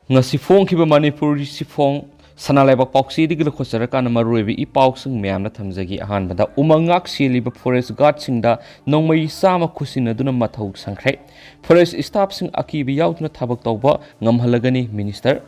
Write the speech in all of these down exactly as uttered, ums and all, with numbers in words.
ꯉꯁꯤ ꯐꯣꯡꯈꯤꯕ ꯃꯅꯤꯄꯨꯔꯤ ꯆꯤꯐꯣꯡ ꯁꯅꯥ ꯂꯩꯕꯥꯛ ꯄꯥꯎꯆꯦꯗꯒꯤ ꯂꯧꯈꯠꯆꯔꯀꯥꯟꯗ ꯃꯔꯨꯑꯣꯏꯕ ꯏ ꯄꯥꯎꯁꯤꯡ ꯃꯌꯥꯝꯅ ꯊꯝꯖꯒꯦ꯫ ꯑꯍꯥꯟꯕꯗ, ꯎꯃꯪ ꯉꯥꯛ ꯁꯦꯜꯂꯤꯕ ꯐꯣꯔꯦꯁ ꯒꯥꯔꯗꯁꯤꯡꯗ ꯅꯣꯡꯃꯩ ꯆꯥꯝꯃ ꯈꯨꯠꯁꯤꯟꯅꯗꯨꯅ ꯃꯊꯧ ꯁꯪꯈ꯭ꯔꯦ꯫ ꯐꯣꯔꯦꯁ ꯁ꯭ꯇꯥꯐꯁꯤꯡ ꯑꯀꯤꯕ ꯌꯥꯎꯗꯅ ꯊꯕꯛ ꯇꯧꯕ ꯉꯝꯍꯜꯂꯒꯅꯤ ꯃꯤꯅꯤꯁꯇꯔ꯫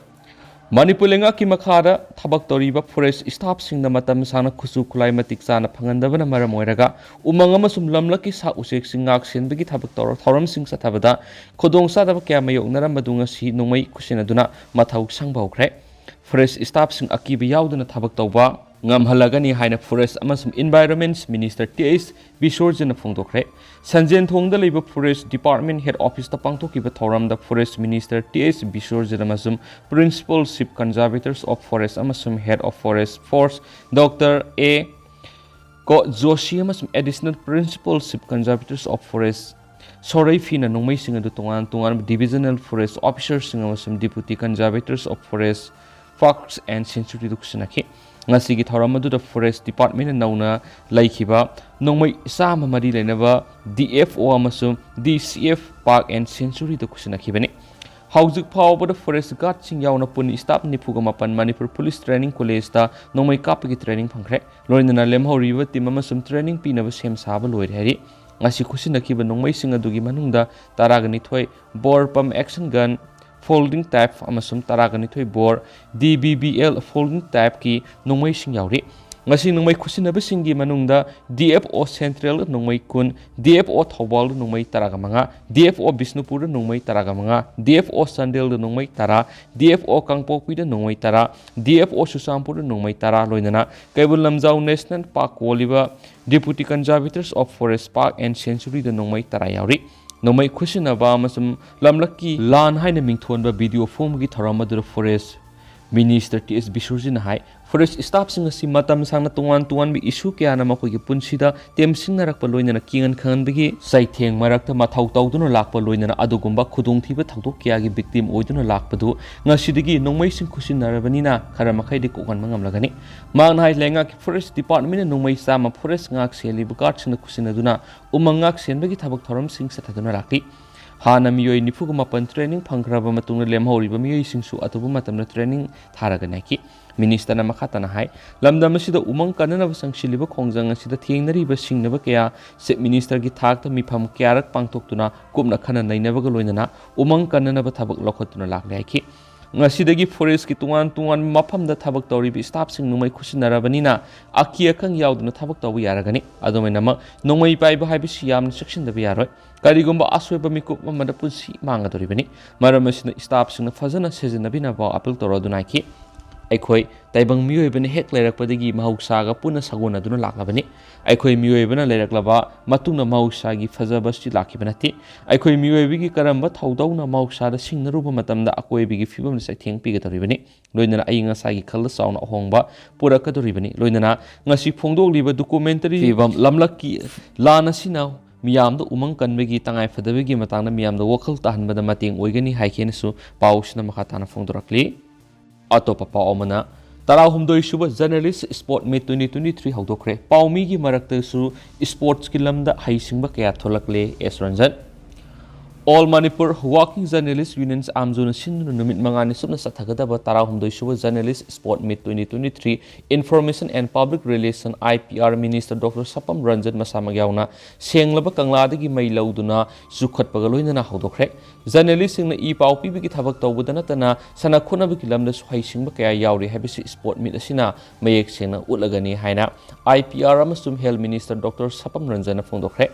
ꯃꯅꯤꯄꯨꯔ ꯂꯩꯉꯥꯛꯀꯤ ꯃꯈꯥꯗ ꯊꯕꯛ ꯇꯧꯔꯤꯕ ꯐꯣꯔꯦꯁ ꯁ꯭ꯇꯥꯐꯁꯤꯡꯗ ꯃꯇꯝ ꯁꯥꯡꯅ ꯈꯨꯠꯁꯨ ꯈꯨꯠꯂꯥꯏ ꯃꯇꯤꯛ ꯆꯥꯅ ꯐꯪꯍꯟꯗꯕꯅ ꯃꯔꯝ ꯑꯣꯏꯔꯒ ꯎꯃꯪ ꯑꯃꯁꯨꯡ ꯂꯝꯂꯛꯀꯤ ꯁꯥ ꯎꯆꯦꯛꯁꯤꯡ ꯉꯥꯛ ꯁꯦꯟꯕꯒꯤ ꯊꯕꯛ ꯇꯧꯔ-, ꯊꯧꯔꯝꯁꯤꯡ ꯆꯠꯊꯕꯗ ꯈꯨꯗꯣꯡꯆꯥꯗꯕ ꯀꯌꯥ ꯃꯥꯌꯣꯛꯅꯔꯝꯕꯗꯨ ꯉꯁꯤ ꯅꯣꯡꯃꯩ ꯈꯨꯠꯁꯤꯟꯅꯗꯨꯅ ꯃꯊꯧ ꯁꯪꯕ ꯍꯧꯈ꯭ꯔꯦ꯫ ꯐꯣꯔꯦꯁ ꯁ꯭ꯇꯥꯐꯁꯤꯡ ꯑꯀꯤꯕ ꯌꯥꯎꯗꯅ ꯊꯕꯛ ꯇꯧꯕ ꯉꯝꯍꯜꯂꯒꯅꯤ ꯍꯥꯏꯅ ꯐꯣꯔꯦꯁ ꯑꯃꯁꯨꯡ ꯏꯟꯚꯥꯏꯔꯣꯟꯃꯦꯟꯠ ꯃꯤꯅꯤꯁꯇꯔ ꯇꯤ ꯑꯩꯆ ꯕꯤꯁꯣꯔꯖꯤꯅ ꯐꯣꯡꯗꯣꯛꯈ꯭ꯔꯦ꯫ ꯁꯟꯖꯦꯟꯊꯣꯡꯗ ꯂꯩꯕ ꯐꯣꯔꯦꯁ ꯗꯤꯄꯥꯔꯠꯃꯦꯟꯠ ꯍꯦꯗ ꯑꯣꯐꯤꯁꯇ ꯄꯥꯡꯊꯣꯛꯈꯤꯕ ꯊꯧꯔꯝꯗ ꯐꯣꯔꯦꯁ ꯃꯤꯅꯤꯁꯇꯔ ꯇꯤ ꯑꯩꯆ ꯕꯤꯁꯣꯔꯖꯤꯅ ꯑꯃꯁꯨꯡ principal chief conservators of forest ꯑꯃꯁꯨꯡ head of forest force doctor A K Joshi ꯑꯃꯁꯨꯡ additional principal chief conservators of forest ꯁꯣꯔꯩꯐꯤꯅ ꯅꯣꯡꯃꯩꯁꯤꯡ ꯑꯗꯨ ꯇꯣꯉꯥꯟ ꯇꯣꯉꯥꯟꯕ ꯗꯤꯕꯤꯖꯅꯦꯜ ꯐꯣꯔꯦꯁ ꯑꯣꯐꯤꯁꯔꯁꯤꯡ ꯑꯃꯁꯨꯡ deputy conservators of forest parks and ꯁꯦꯟꯆꯨꯔꯤꯗ ꯈꯨꯠꯁꯤꯟꯅꯈꯤ꯫ ꯉꯁꯤꯒꯤ ꯊꯧꯔꯝ ꯑꯗꯨꯗ ꯐꯣꯔꯦꯁ ꯗꯤꯄꯥꯔꯠꯃꯦꯟꯠꯅ ꯅꯧꯅ ꯂꯩꯈꯤꯕ ꯅꯣꯡꯃꯩ ꯆꯥꯝꯃ ꯃꯔꯤ ꯂꯩꯅꯕ ꯗꯤ ꯑꯦꯐ ꯑꯣ ꯑꯃꯁꯨꯡ ꯗꯤ ꯁꯤ ꯑꯦꯐ ꯄꯥꯔꯛ ꯑꯦꯟ ꯁꯦꯟꯆꯨꯔꯤꯗ ꯈꯨꯠꯁꯤꯟꯅꯈꯤꯕꯅꯤ꯫ ꯍꯧꯖꯤꯛ ꯐꯥꯎꯕꯗ ꯐꯣꯔꯦꯁ ꯒꯥꯔꯗꯁꯤꯡ ꯌꯥꯎꯅ ꯄꯨꯟꯅ ꯁ꯭ꯇꯥꯐ ꯅꯤꯐꯨꯒ ꯃꯥꯄꯟ ꯃꯅꯤꯄꯨꯔ ꯄꯨꯂꯤꯁ ꯇ꯭ꯔꯦꯅꯤꯡ ꯀꯣꯂꯦꯖꯇ ꯅꯣꯡꯃꯩ ꯀꯥꯞꯄꯒꯤ ꯇ꯭ꯔꯦꯅꯤꯡ ꯐꯪꯈ꯭ꯔꯦ꯫ ꯂꯣꯏꯅꯅ ꯂꯦꯝꯍꯧꯔꯤꯕ ꯇꯤꯝ ꯑꯃꯁꯨꯡ ꯇ꯭ꯔꯦꯅꯤꯡ ꯄꯤꯅꯕ ꯁꯦꯝ ꯁꯥꯕ ꯂꯣꯏꯔꯦ ꯍꯥꯏꯔꯤ꯫ ꯉꯁꯤ ꯈꯨꯠꯁꯤꯟꯅꯈꯤꯕ ꯅꯣꯡꯃꯩꯁꯤꯡ ꯑꯗꯨꯒꯤ ꯃꯅꯨꯡꯗ ꯇꯔꯥꯒ ꯅꯤꯊꯣꯏ bore pump action gun, folding type ꯑꯃꯁꯨꯡ ꯇꯔꯥꯒ ꯅꯤꯊꯣꯏ bore D B B L folding ꯇꯥꯏꯞꯀꯤ ꯅꯣꯡꯃꯩꯁꯤꯡ ꯌꯥꯎꯔꯤ꯫ ꯉꯁꯤ ꯅꯣꯡꯃꯩ ꯈꯨꯠꯁꯤꯟꯅꯕꯁꯤꯡꯒꯤ ꯃꯅꯨꯡꯗ ꯗꯤ ꯑꯦꯐ ꯑꯣ ꯁꯦꯟꯇ꯭ꯔꯦꯜꯗ ꯅꯣꯡꯃꯩ ꯀꯨꯟ, ꯗꯤ ꯑꯦꯐ ꯑꯣ ꯊꯧꯕꯥꯜꯗ ꯅꯣꯡꯃꯩ ꯇꯔꯥꯒ ꯃꯉꯥ, ꯗꯤ ꯑꯦꯐ ꯑꯣ ꯕꯤꯁꯅꯨꯄꯨꯔꯗ ꯅꯣꯡꯃꯩ ꯇꯔꯥꯒ ꯃꯉꯥ, ꯗꯤ ꯑꯦꯐ ꯑꯣ ꯆꯥꯟꯗꯦꯜꯗ ꯅꯣꯡꯃꯩ ꯇꯔꯥ, ꯗꯤ ꯑꯦꯐ ꯑꯣ ꯀꯥꯡꯄꯣꯛꯄꯤꯗ ꯅꯣꯡꯃꯩ ꯇꯔꯥ, ꯗꯤ ꯑꯦꯐ ꯑꯣ ꯆꯨꯔꯆꯥꯟꯄꯨꯔꯗ ꯅꯣꯡꯃꯩ ꯇꯔꯥ, ꯂꯣꯏꯅꯅ ꯀꯩꯕꯨꯜ ꯂꯝꯖꯥꯎ ꯅꯦꯁꯅꯦꯜ ꯄꯥꯔꯛ ꯀꯣꯜꯂꯤꯕ deputy conservators of forest park and ꯁꯦꯟꯆꯨꯔꯤꯗ ꯅꯣꯡꯃꯩ ꯇꯔꯥ ꯌꯥꯎꯔꯤ꯫ ꯅꯣꯡꯃꯩ ꯈꯨꯠꯁꯤꯟꯅꯕ ꯑꯃꯁꯨꯡ ꯂꯝꯂꯛꯀꯤ ꯂꯥꯟ ꯍꯥꯏꯅ ꯃꯤꯡꯊꯣꯟꯕ ꯚꯤꯗꯤꯑꯣ ꯐꯣꯡꯕꯒꯤ ꯊꯧꯔꯝ ꯑꯗꯨꯗ ꯐꯣꯔꯦꯁ ꯃꯤꯅꯤꯁꯇꯔ ꯇꯤ ꯑꯦꯁ ꯕꯤꯁꯣꯔꯖꯤꯠꯅ ꯍꯥꯏ, ꯐꯣꯔꯦꯁ ꯁ꯭ꯇꯥꯐꯁꯤꯡ ꯑꯁꯤ ꯃꯇꯝ ꯁꯥꯡꯅ ꯇꯣꯉꯥꯟ ꯇꯣꯉꯥꯟꯕ ꯏꯁꯨ ꯀꯌꯥꯅ ꯃꯈꯣꯏꯒꯤ ꯄꯨꯟꯁꯤꯗ ꯇꯦꯝꯁꯤꯡꯅꯔꯛꯄ ꯂꯣꯏꯅꯅ ꯀꯤꯉꯥꯟ ꯈꯪꯍꯟꯕꯒꯤ ꯆꯩꯊꯦꯡ ꯃꯔꯛꯇ ꯃꯊꯧ ꯇꯧꯗꯨꯅ ꯂꯥꯛꯄ ꯂꯣꯏꯅꯅ ꯑꯗꯨꯒꯨꯝꯕ ꯈꯨꯗꯣꯡꯊꯤꯕ ꯊꯧꯗꯣꯛ ꯀꯌꯥꯒꯤ ꯚꯤꯛꯇꯤꯝ ꯑꯣꯏꯗꯨꯅ ꯂꯥꯛꯄꯗꯨ ꯉꯁꯤꯗꯒꯤ ꯅꯣꯡꯃꯩꯁꯤꯡ ꯈꯨꯠꯁꯤꯟꯅꯔꯕꯅꯤꯅ ꯈꯔ ꯃꯈꯩꯗꯤ ꯀꯣꯛꯍꯟꯕ ꯉꯝꯂꯒꯅꯤ꯫ ꯃꯍꯥꯛꯅ ꯍꯥꯏ, ꯂꯩꯉꯥꯛꯀꯤ ꯐꯣꯔꯦꯁ ꯗꯤꯄꯥꯔꯠꯃꯦꯟꯅ ꯅꯣꯡꯃꯩ ꯆꯥꯝꯃ ꯐꯣꯔꯦꯁ ꯉꯥꯛ ꯁꯦꯜꯂꯤꯕ ꯒꯥꯔꯗꯁꯤꯡꯅ ꯈꯨꯠꯁꯤꯟꯅꯗꯨꯅ ꯎꯃꯪ ꯉꯥꯛ ꯁꯦꯟꯕꯒꯤ ꯊꯕꯛ ꯊꯧꯔꯝꯁꯤꯡ ꯆꯠꯊꯗꯨꯅ ꯂꯥꯛꯂꯤ꯫ ꯍꯥꯟꯅ ꯃꯤꯑꯣꯏ ꯅꯤꯐꯨꯒ ꯃꯥꯄꯟ training ꯐꯪꯈ꯭ꯔꯕ ꯃꯇꯨꯡꯗ ꯂꯦꯝꯍꯧꯔꯤꯕ ꯃꯤꯑꯣꯏꯁꯤꯡꯁꯨ ꯑꯊꯨꯕ ꯃꯇꯝꯗ training ꯊꯥꯔꯒꯅꯤ ꯍꯥꯏꯈꯤ꯫ ꯃꯤꯅꯤꯁꯇꯔꯅ ꯃꯈꯥ ꯇꯥꯅ ꯍꯥꯏ, ꯂꯝꯗꯝ ꯑꯁꯤꯗ ꯎꯃꯪ ꯀꯟꯅꯅꯕ ꯆꯪꯁꯤꯜꯂꯤꯕ ꯈꯣꯡꯖꯪ ꯑꯁꯤꯗ ꯊꯦꯡꯅꯔꯤꯕ ꯁꯤꯡꯅꯕ ꯀꯌꯥ ꯆꯤꯐ ꯃꯤꯅꯤꯁꯇꯔꯒꯤ ꯊꯥꯛꯇ ꯃꯤꯐꯝ ꯀꯌꯥꯔꯛ ꯄꯥꯡꯊꯣꯛꯇꯨꯅ ꯀꯨꯞꯅ ꯈꯟꯅ ꯅꯩꯅꯕꯒ ꯂꯣꯏꯅꯅ ꯎꯃꯪ ꯀꯟꯅꯅꯕ ꯊꯕꯛ ꯂꯧꯈꯠꯇꯨꯅ ꯂꯥꯛꯂꯦ ꯍꯥꯏꯈꯤ꯫ ꯉꯁꯤꯗꯒꯤ ꯐꯣꯔꯦꯁꯀꯤ ꯇꯣꯉꯥꯟ ꯇꯣꯉꯥꯟꯕ ꯃꯐꯝꯗ ꯊꯕꯛ ꯇꯧꯔꯤꯕ ꯁ꯭ꯇꯥꯐꯁꯤꯡ ꯅꯣꯡꯃꯩ ꯈꯨꯠꯁꯤꯟꯅꯔꯕꯅꯤꯅ ꯑꯀꯤ ꯑꯈꯪ ꯌꯥꯎꯗꯅ ꯊꯕꯛ ꯇꯧꯕ ꯌꯥꯔꯒꯅꯤ꯫ ꯑꯗꯨꯃꯥꯏꯅꯃꯛ ꯅꯣꯡꯃꯩ ꯄꯥꯏꯕ ꯍꯥꯏꯕꯁꯤ ꯌꯥꯝꯅ ꯆꯦꯛꯁꯤꯟꯗꯕ ꯌꯥꯔꯣꯏ꯫ ꯀꯔꯤꯒꯨꯝꯕ ꯑꯁꯣꯏꯕ ꯃꯤꯀꯨꯞ ꯑꯃꯗ ꯄꯨꯟꯁꯤ ꯃꯥꯡꯒꯗꯧꯔꯤꯕꯅꯤ꯫ ꯃꯔꯝ ꯑꯁꯤꯅ ꯁ꯭ꯇꯥꯐꯁꯤꯡꯅ ꯐꯖꯅ ꯁꯤꯖꯤꯟꯅꯕꯤꯅꯕ ꯑꯥꯄꯤꯜ ꯇꯧꯔꯗꯨꯅ ꯍꯥꯏꯈꯤ꯫ ꯑꯩꯈꯣꯏ ꯇꯥꯏꯕꯪ ꯃꯤꯑꯣꯏꯕꯅ ꯍꯦꯛ ꯂꯩꯔꯛꯄꯗꯒꯤ ꯃꯍꯧꯁꯥꯒ ꯄꯨꯟꯅ ꯁꯥꯒꯣꯟꯅꯗꯨꯅ ꯂꯥꯛꯂꯕꯅꯤ꯫ ꯑꯩꯈꯣꯏ ꯃꯤꯑꯣꯏꯕꯅ ꯂꯩꯔꯛꯂꯕ ꯃꯇꯨꯡꯗ ꯃꯍꯧꯁꯥꯒꯤ ꯐꯖꯕꯁꯤ ꯂꯥꯛꯈꯤꯕ ꯅꯠꯇꯦ꯫ ꯑꯩꯈꯣꯏ ꯃꯤꯑꯣꯏꯕꯒꯤ ꯀꯔꯝꯕ ꯊꯧꯗꯧꯅ ꯃꯍꯧꯁꯥꯗ ꯁꯤꯡꯅꯔꯨꯕ ꯃꯇꯝꯗ ꯑꯀꯣꯏꯕꯒꯤ ꯐꯤꯕꯝꯗ ꯆꯩꯊꯦꯡ ꯄꯤꯒꯗꯧꯔꯤꯕꯅꯤ꯫ ꯂꯣꯏꯅꯅ ꯑꯏꯪ ꯑꯁꯥꯒꯤ ꯈꯜꯗ ꯆꯥꯎꯅ ꯑꯍꯣꯡꯕ ꯄꯨꯔꯛꯀꯗꯧꯔꯤꯕꯅꯤ꯫ ꯂꯣꯏꯅꯅ ꯉꯁꯤ ꯐꯣꯡꯗꯣꯛꯂꯤꯕ documentary ꯐꯤꯕꯝ ꯂꯝꯂꯛꯀꯤ ꯂꯥꯟ ꯑꯁꯤꯅ ꯃꯤꯌꯥꯝꯗ ꯎꯃꯪ ꯀꯟꯕꯒꯤ ꯇꯉꯥꯏꯐꯗꯕꯒꯤ ꯃꯇꯥꯡꯗ ꯃꯤꯌꯥꯝꯗ ꯋꯥꯈꯜ ꯇꯥꯍꯟꯕꯗ ꯃꯇꯦꯡ ꯑꯣꯏꯒꯅꯤ ꯍꯥꯏꯈꯤꯅꯁꯨ ꯄꯥꯎꯁꯤꯅ ꯃꯈꯥ ꯇꯥꯅ ꯐꯣꯡꯗꯣꯔꯛꯂꯤ꯫ ꯑꯇꯣꯞꯄ ꯄꯥꯎ ꯑꯃꯅ, ꯇꯔꯥꯍꯨꯝꯗꯣꯏꯁꯨꯕ Journalist Sport Meet twenty twenty-three ꯍꯧꯗꯣꯛꯈ꯭ꯔꯦ꯫ ꯄꯥꯎꯃꯤꯒꯤ ꯃꯔꯛꯇꯁꯨ sportsꯀꯤ ꯂꯝꯗ ꯍꯩꯁꯤꯡꯕ ꯀꯌꯥ ꯊꯣꯛꯂꯛꯂꯦ꯫ ꯑꯦꯁ Ranjan. All Manipur Working Journalist Union, ꯑꯥꯝꯖꯨꯅ ꯁꯤꯟꯗꯨꯅ ꯅꯨꯃꯤꯠ ꯃꯉꯥꯅꯤ ꯆꯨꯞꯅ ꯆꯠꯊꯒꯗꯕ ꯇꯔꯥꯍꯨꯝꯗꯣꯏꯁꯨꯕ Journalist Sport Meet twenty twenty-three Information and Public Relation, I P R Minister Doctor ꯁꯄꯝ Ranjan ꯃꯁꯥꯃꯛ ꯌꯥꯎꯅ ꯁꯦꯡꯂꯕ ꯀꯪꯂꯥꯗꯒꯤ ꯃꯩ ꯂꯧꯗꯨꯅ ꯆꯨꯈꯠꯄꯒ ꯂꯣꯏꯅꯅ ꯍꯧꯗꯣꯛꯈ꯭ꯔꯦ꯫ Journalistꯁꯤꯡꯅ ꯏ ꯄꯥꯎ ꯄꯤꯕꯒꯤ ꯊꯕꯛ ꯇꯧꯕꯗ ꯅꯠꯇꯅ ꯁꯥꯟꯅ ꯈꯣꯠꯅꯕꯒꯤ ꯂꯝꯗꯁꯨ ꯍꯩꯁꯤꯡꯕ ꯀꯌꯥ ꯌꯥꯎꯔꯤ ꯍꯥꯏꯕꯁꯤ sport meet ꯑꯁꯤꯅ ꯃꯌꯦꯛ ꯁꯦꯡꯅ ꯎꯠꯂꯒꯅꯤ ꯍꯥꯏꯅ I P R ꯑꯃꯁꯨꯡ Health Minister Doctor ꯁꯄꯝ ꯔꯟꯖꯟꯅ ꯐꯣꯡꯗꯣꯛꯈ꯭ꯔꯦ꯫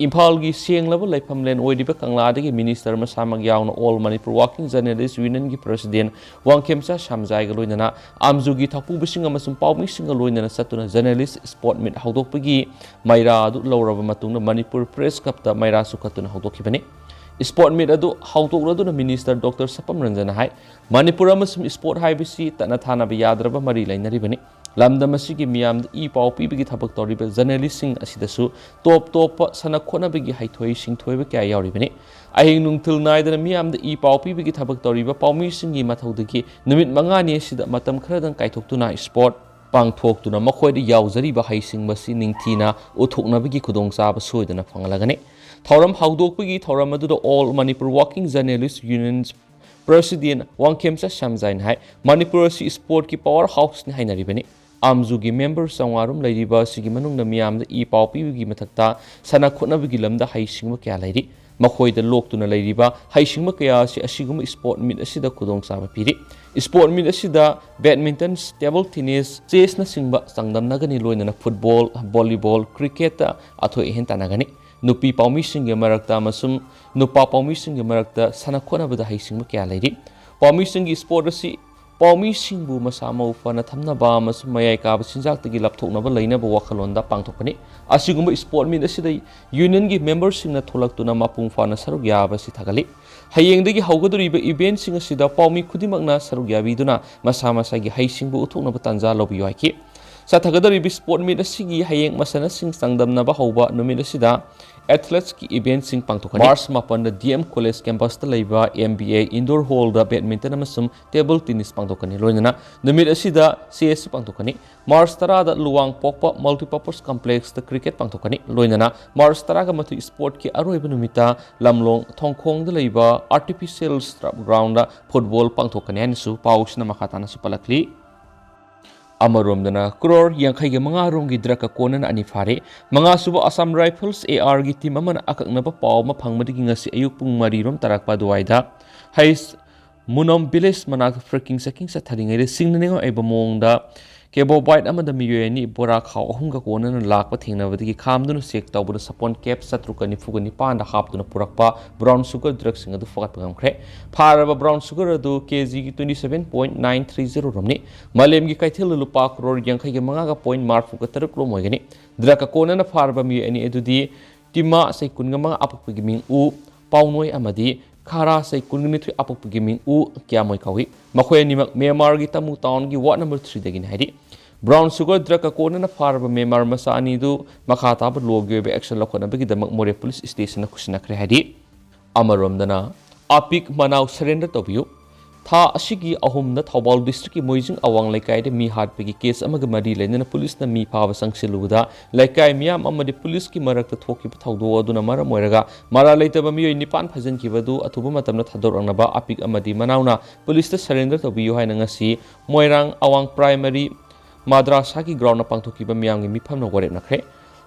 ꯏꯝꯐꯥꯜꯒꯤ ꯁꯦꯡꯂꯕ ꯂꯩꯐꯝꯂꯦꯟ ꯑꯣꯏꯔꯤꯕ ꯀꯪꯂꯥꯗꯒꯤ minister ꯃꯁꯥꯃꯛ ꯌꯥꯎꯅ All Manipur Working Journalist Unionꯒꯤ president Wangkhemcha ꯁꯥꯝꯖꯥꯏꯒ ꯂꯣꯏꯅꯅ ꯑꯥꯝꯖꯨꯒꯤ ꯊꯧꯄꯨꯕꯁꯤꯡ ꯑꯃꯁꯨꯡ ꯄꯥꯎꯃꯤꯁꯤꯡꯒ ꯂꯣꯏꯅꯅ ꯆꯠꯇꯨꯅ Journalist Sport Meet ꯍꯧꯗꯣꯛꯄꯒꯤ ꯃꯩꯔꯥ ꯑꯗꯨ ꯂꯧꯔꯕ ꯃꯇꯨꯡꯗ ꯃꯅꯤꯄꯨꯔ Press Clubꯇ ꯃꯩꯔꯥ ꯆꯨꯈꯠꯇꯨꯅ ꯍꯧꯗꯣꯛꯈꯤꯕꯅꯤ꯫ Sport Meet ꯑꯗꯨ ꯍꯧꯗꯣꯛꯂꯗꯨꯅ minister Doctor ꯁꯄꯝ ꯔꯟꯖꯟꯅ ꯍꯥꯏ, ꯃꯅꯤꯄꯨꯔ ꯑꯃꯁꯨꯡ sport ꯍꯥꯏꯕꯁꯤ ꯇꯠꯅ ꯊꯥꯅꯕ ꯌꯥꯗ꯭ꯔꯕ ꯃꯔꯤ ꯂꯩꯅꯔꯤꯕꯅꯤ꯫ ꯂꯝꯗꯝ ꯑꯁꯤꯒꯤ ꯃꯤꯌꯥꯝꯗ ꯏ ꯄꯥꯎ ꯄꯤꯕꯒꯤ ꯊꯕꯛ ꯇꯧꯔꯤꯕ journalistꯁꯤꯡ ꯑꯁꯤꯗꯁꯨ ꯇꯣꯞ ꯇꯣꯞꯄ ꯁꯥꯟꯅ ꯈꯣꯠꯅꯕꯒꯤ ꯍꯩꯊꯣꯏ ꯁꯤꯡꯊꯣꯏꯕ ꯀꯌꯥ ꯌꯥꯎꯔꯤꯕꯅꯤ꯫ ꯑꯍꯤꯡ ꯅꯨꯡꯊꯤꯜ ꯅꯥꯏꯗꯅ ꯃꯤꯌꯥꯝꯗ ꯏ ꯄꯥꯎ ꯄꯤꯕꯒꯤ ꯊꯕꯛ ꯇꯧꯔꯤꯕ ꯄꯥꯎꯃꯤꯁꯤꯡꯒꯤ ꯃꯊꯧꯗꯒꯤ ꯅꯨꯃꯤꯠ ꯃꯉꯥꯅꯤ ꯑꯁꯤꯗ ꯃꯇꯝ ꯈꯔꯗꯪ ꯀꯥꯏꯊꯣꯛꯇꯨꯅ sport ꯄꯥꯡꯊꯣꯛꯇꯨꯅ ꯃꯈꯣꯏꯗ ꯌꯥꯎꯖꯔꯤꯕ ꯍꯩꯁꯤꯡꯕꯁꯤ ꯅꯤꯡꯊꯤꯅ ꯎꯠꯊꯣꯛꯅꯕꯒꯤ ꯈꯨꯗꯣꯡꯆꯥꯕ ꯁꯣꯏꯗꯅ ꯐꯪꯍꯜꯂꯒꯅꯤ꯫ ꯊꯧꯔꯝ ꯍꯧꯗꯣꯛꯄꯒꯤ ꯊꯧꯔꯝ ꯑꯗꯨꯗ All Manipur Working Journalist Union President Wangkhemcha ꯁꯝꯖꯥꯏꯅ ꯍꯥꯏ, ꯃꯅꯤꯄꯨꯔ ꯑꯁꯤ sportꯀꯤ power houseꯅꯤ ꯍꯥꯏꯅꯔꯤꯕꯅꯤ꯫ ꯑꯥꯝꯖꯨꯒꯤ member ꯆꯥꯝꯃꯉꯥ ꯔꯣꯝ ꯂꯩꯔꯤꯕ ꯑꯁꯤꯒꯤ ꯃꯅꯨꯡꯗ ꯃꯤꯌꯥꯝꯗ ꯏ ꯄꯥꯎ ꯄꯤꯕꯒꯤ ꯃꯊꯛꯇ ꯁꯥꯟꯅ ꯈꯣꯠꯅꯕꯒꯤ ꯂꯝꯗ ꯍꯩꯁꯤꯡꯕ ꯀꯌꯥ ꯂꯩꯔꯤ꯫ ꯃꯈꯣꯏꯗ ꯂꯣꯛꯇꯨꯅ ꯂꯩꯔꯤꯕ ꯍꯩꯁꯤꯡꯕ ꯀꯌꯥ ꯑꯁꯤ ꯑꯁꯤꯒꯨꯝꯕ sport meet ꯑꯁꯤꯗ ꯈꯨꯗꯣꯡꯆꯥꯕ ꯄꯤꯔꯤ꯫ Sport meet ꯑꯁꯤꯗ badminton, table tennis, chessꯅꯆꯤꯡꯕ ꯆꯥꯡꯗꯝꯅꯒꯅꯤ, ꯂꯣꯏꯅꯅ football, volleyball, cricketꯇ ꯑꯊꯣꯏ ꯑꯍꯦꯟ ꯇꯥꯟꯅꯒꯅꯤ꯫ ꯅꯨꯄꯤ ꯄꯥꯎꯃꯤꯁꯤꯡꯒꯤ ꯃꯔꯛꯇ ꯑꯃꯁꯨꯡ ꯅꯨꯄꯥ ꯄꯥꯎꯃꯤꯁꯤꯡꯒꯤ ꯃꯔꯛꯇ ꯁꯥꯟꯅ ꯈꯣꯠꯅꯕꯗ ꯍꯩꯁꯤꯡꯕ ꯀꯌꯥ ꯂꯩꯔꯤ꯫ ꯄꯥꯎꯃꯤꯁꯤꯡꯒꯤ sport ꯑꯁꯤ ꯄꯥꯎꯃꯤꯁꯤꯡꯕꯨ ꯃꯁꯥ ꯃꯎ ꯐꯅ ꯊꯝꯅꯕ ꯑꯃꯁꯨꯡ ꯃꯌꯥꯏ ꯀꯥꯕ ꯆꯤꯟꯖꯥꯛꯇꯒꯤ ꯂꯥꯞꯊꯣꯛꯅꯕ ꯂꯩꯅꯕ ꯋꯥꯈꯜꯂꯣꯟꯗ ꯄꯥꯡꯊꯣꯛꯄꯅꯤ꯫ ꯑꯁꯤꯒꯨꯝꯕ sport meet ꯑꯁꯤꯗ unionꯒꯤ memberꯁꯤꯡꯅ ꯊꯣꯛꯂꯛꯇꯨꯅ ꯃꯄꯨꯡ ꯐꯥꯅ ꯁꯔꯨꯛ ꯌꯥꯕ ꯑꯁꯤ ꯊꯥꯒꯠꯂꯤ꯫ ꯍꯌꯦꯡꯗꯒꯤ ꯍꯧꯒꯗꯧꯔꯤꯕ eventꯁꯤꯡ ꯑꯁꯤꯗ ꯄꯥꯎꯃꯤ ꯈꯨꯗꯤꯡꯃꯛꯅ ꯁꯔꯨꯛ ꯌꯥꯕꯤꯗꯨꯅ ꯃꯁꯥ ꯃꯁꯥꯒꯤ ꯍꯩꯁꯤꯡꯕ ꯎꯠꯊꯣꯛꯅꯕ ꯇꯥꯟꯖꯥ ꯂꯧꯕꯤꯌꯨ ꯍꯥꯏꯈꯤ꯫ ꯆꯠꯊꯒꯗꯧꯔꯤꯕ sport meet ꯑꯁꯤꯒꯤ ꯍꯌꯦꯡ ꯃꯁꯥꯟꯅꯁꯤꯡ ꯆꯥꯡꯗꯝꯅꯕ ꯍꯧꯕ ꯅꯨꯃꯤꯠ ꯑꯁꯤꯗ athleteꯀꯤ eventꯁꯤꯡ ꯄꯥꯡꯊꯣꯛꯀꯅꯤ꯫ March ꯃꯥꯄꯟꯗ DM College campusꯇ ꯂꯩꯕ MBA indoor hallꯗ badminton ꯑꯃꯁꯨꯡ table tennis ꯄꯥꯡꯊꯣꯛꯀꯅꯤ꯫ ꯂꯣꯏꯅꯅ ꯅꯨꯃꯤꯠ ꯑꯁꯤꯗ chessꯁꯨ ꯄꯥꯡꯊꯣꯛꯀꯅꯤ꯫ March ꯇꯔꯥꯗ ꯂꯨꯋꯥꯡꯄꯣꯛꯄ Multipurpose Complexꯇ cricket ꯄꯥꯡꯊꯣꯛꯀꯅꯤ꯫ ꯂꯣꯏꯅꯅ March ꯇꯔꯥꯒ ꯃꯥꯊꯣꯏ sportꯀꯤ ꯑꯔꯣꯏꯕ ꯅꯨꯃꯤꯠꯇ ꯂꯝꯂꯣꯡ ꯊꯣꯡꯈꯣꯡꯗ ꯂꯩꯕ artificial turf groundꯗ football ꯄꯥꯡꯊꯣꯛꯀꯅꯤ ꯍꯥꯏꯅꯁꯨ ꯄꯥꯎꯁꯤꯅ ꯃꯈꯥ ꯇꯥꯅꯁꯨ ꯄꯜꯂꯛꯂꯤ꯫ ꯑꯃꯔꯣꯝꯗꯅ crore ꯌꯥꯡꯈꯩꯒ ꯃꯉꯥ ꯔꯣꯝꯒꯤ drugꯀ ꯀꯣꯟꯅꯅ ꯑꯅꯤ ꯐꯥꯔꯦ꯫ ꯃꯉꯥꯁꯨꯕ Assam Rifles ARꯒꯤ team ꯑꯃꯅ ꯑꯀꯛꯅꯕ ꯄꯥꯎ ꯑꯃ ꯐꯪꯕꯗꯒꯤ ꯉꯁꯤ ꯑꯌꯨꯛ ꯄꯨꯡ ꯃꯔꯤ ꯔꯣꯝ ꯇꯥꯔꯛꯄ ꯑꯗꯨꯋꯥꯏꯗ ꯍꯩꯁ ꯃꯨꯅꯣꯝ village ꯃꯅꯥꯛꯇ ꯐ꯭ꯔꯦꯀꯤꯡ ꯆꯦꯀꯤꯡ ꯆꯠꯊꯔꯤꯉꯩꯗ ꯁꯤꯡꯅꯅꯤꯡꯉꯥꯏ ꯑꯣꯏꯕ ꯃꯑꯣꯡꯗ cabo bike ꯑꯃꯗ ꯃꯤꯑꯣꯏ ꯑꯅꯤ ꯕꯣꯔꯥ ꯈꯥꯎ ꯑꯍꯨꯝꯒ ꯀꯣꯟꯅꯅ ꯂꯥꯛꯄ ꯊꯦꯡꯅꯕꯗꯒꯤ ꯈꯥꯝꯗꯨꯅ check ꯇꯧꯕꯗ ꯁꯄꯣꯟ cap ꯆꯥꯇ꯭ꯔꯨꯛꯀ ꯅꯤꯐꯨꯒ ꯅꯤꯄꯥꯟꯗ ꯍꯥꯞꯇꯨꯅ ꯄꯨꯔꯛꯄ brown sugar drugꯁꯤꯡ ꯑꯗꯨ ꯐꯥꯒꯠꯄ ꯉꯝꯈ꯭ꯔꯦ꯫ ꯐꯥꯔꯕ brown sugar ꯑꯗꯨ KGꯒꯤ twenty seven point nine three zero ꯔꯣꯝꯅꯤ꯫ ꯃꯥꯂꯦꯝꯒꯤ ꯀꯩꯊꯦꯜꯗ ꯂꯨꯄꯥ crore ꯌꯥꯡꯈꯩꯒ ꯃꯉꯥꯒ point ꯃꯔꯤꯐꯨꯒ ꯇꯔꯨꯛ ꯔꯣꯝ ꯑꯣꯏꯒꯅꯤ꯫ Drugꯀ ꯀꯣꯟꯅꯅ ꯐꯥꯔꯕ ꯃꯤꯑꯣꯏ ꯑꯅꯤ ꯑꯗꯨꯗꯤ ꯇꯤꯃꯥ ꯆꯍꯤ ꯀꯨꯟꯒ ꯃꯉꯥ ꯑꯄꯣꯛꯄꯒꯤ ꯃꯤꯡ ꯎ ꯄꯥꯎꯅꯣꯏ ꯑꯃꯗꯤ ꯈꯥꯔꯥ ꯆꯍꯤ ꯀꯨꯟꯒ ꯅꯤꯊꯣꯏ ꯑꯄꯣꯛꯄꯒꯤ ꯃꯤꯡ ꯎ ꯀ꯭ꯌꯥꯃꯣꯏ ꯀꯧꯏ꯫ ꯃꯈꯣꯏ ꯑꯅꯤꯃꯛ ꯃ꯭ꯌꯥꯟꯃꯥꯔꯒꯤ ꯇꯃꯨ ꯇꯥꯎꯟꯒꯤ ward number threeꯗꯒꯤꯅꯤ ꯍꯥꯏꯔꯤ꯫ Brown sugar drugꯀ ꯀꯣꯟꯅꯅ ꯐꯥꯔꯕ ꯃ꯭ꯌꯥꯟꯃꯥꯔ ꯃꯆꯥ ꯑꯅꯤꯗꯨ ꯃꯈꯥ ꯇꯥꯕ lawꯒꯤ ꯑꯣꯏꯕ action ꯂꯧꯈꯠꯅꯕꯒꯤꯗꯃꯛ ꯃꯣꯔꯦ police stationꯗ ꯈꯨꯠꯁꯤꯟꯅꯈ꯭ꯔꯦ ꯍꯥꯏꯔꯤ꯫ ꯑꯃꯔꯣꯝꯗꯅ ꯑꯄꯤꯛ ꯃꯅꯥꯎ surrender ꯇꯧꯕꯤꯌꯨ꯫ ꯊꯥ ꯑꯁꯤꯒꯤ ꯑꯍꯨꯝꯗ ꯊꯧꯕꯥꯜ ꯗꯤꯁꯇ꯭ꯔꯤꯛꯀꯤ ꯃꯣꯏꯖꯤꯡ ꯑꯋꯥꯡ ꯂꯩꯀꯥꯏꯗ ꯃꯤ ꯍꯥꯠꯄꯒꯤ ꯀꯦꯁ ꯑꯃꯒ ꯃꯔꯤ ꯂꯩꯅꯅ ꯄꯨꯂꯤꯁꯅ ꯃꯤ ꯐꯥꯕ ꯆꯪꯁꯤꯜꯂꯨꯕꯗ ꯂꯩꯀꯥꯏ ꯃꯤꯌꯥꯝ ꯑꯃꯗꯤ ꯄꯨꯂꯤꯁꯀꯤ ꯃꯔꯛꯇ ꯊꯣꯛꯈꯤꯕ ꯊꯧꯗꯣꯛ ꯑꯗꯨꯅ ꯃꯔꯝ ꯑꯣꯏꯔꯒ ꯃꯔꯥꯜ ꯂꯩꯇꯕ ꯃꯤꯑꯣꯏ ꯅꯤꯄꯥꯟ ꯐꯥꯖꯤꯟꯈꯤꯕ ꯑꯗꯨ ꯑꯊꯨꯕ ꯃꯇꯝꯗ ꯊꯥꯗꯣꯔꯛꯅꯕ ꯑꯄꯤꯛ ꯑꯃꯗꯤ ꯃꯅꯥꯎꯅ ꯄꯨꯂꯤꯁꯇ ꯁꯔꯦꯟꯗꯔ ꯇꯧꯕꯤꯌꯨ ꯍꯥꯏꯅ ꯉꯁꯤ ꯃꯣꯏꯔꯥꯡ ꯑꯋꯥꯡ ꯄ꯭ꯔꯥꯏꯃꯔꯤ ꯃꯥꯗ꯭ꯔꯥꯁꯥꯒꯤ ꯒ꯭ꯔꯥꯎꯟꯗ ꯄꯥꯡꯊꯣꯛꯈꯤꯕ ꯃꯤꯌꯥꯝꯒꯤ ꯃꯤꯐꯝꯅ ꯋꯥꯔꯦꯞꯅꯈ꯭ꯔꯦ꯫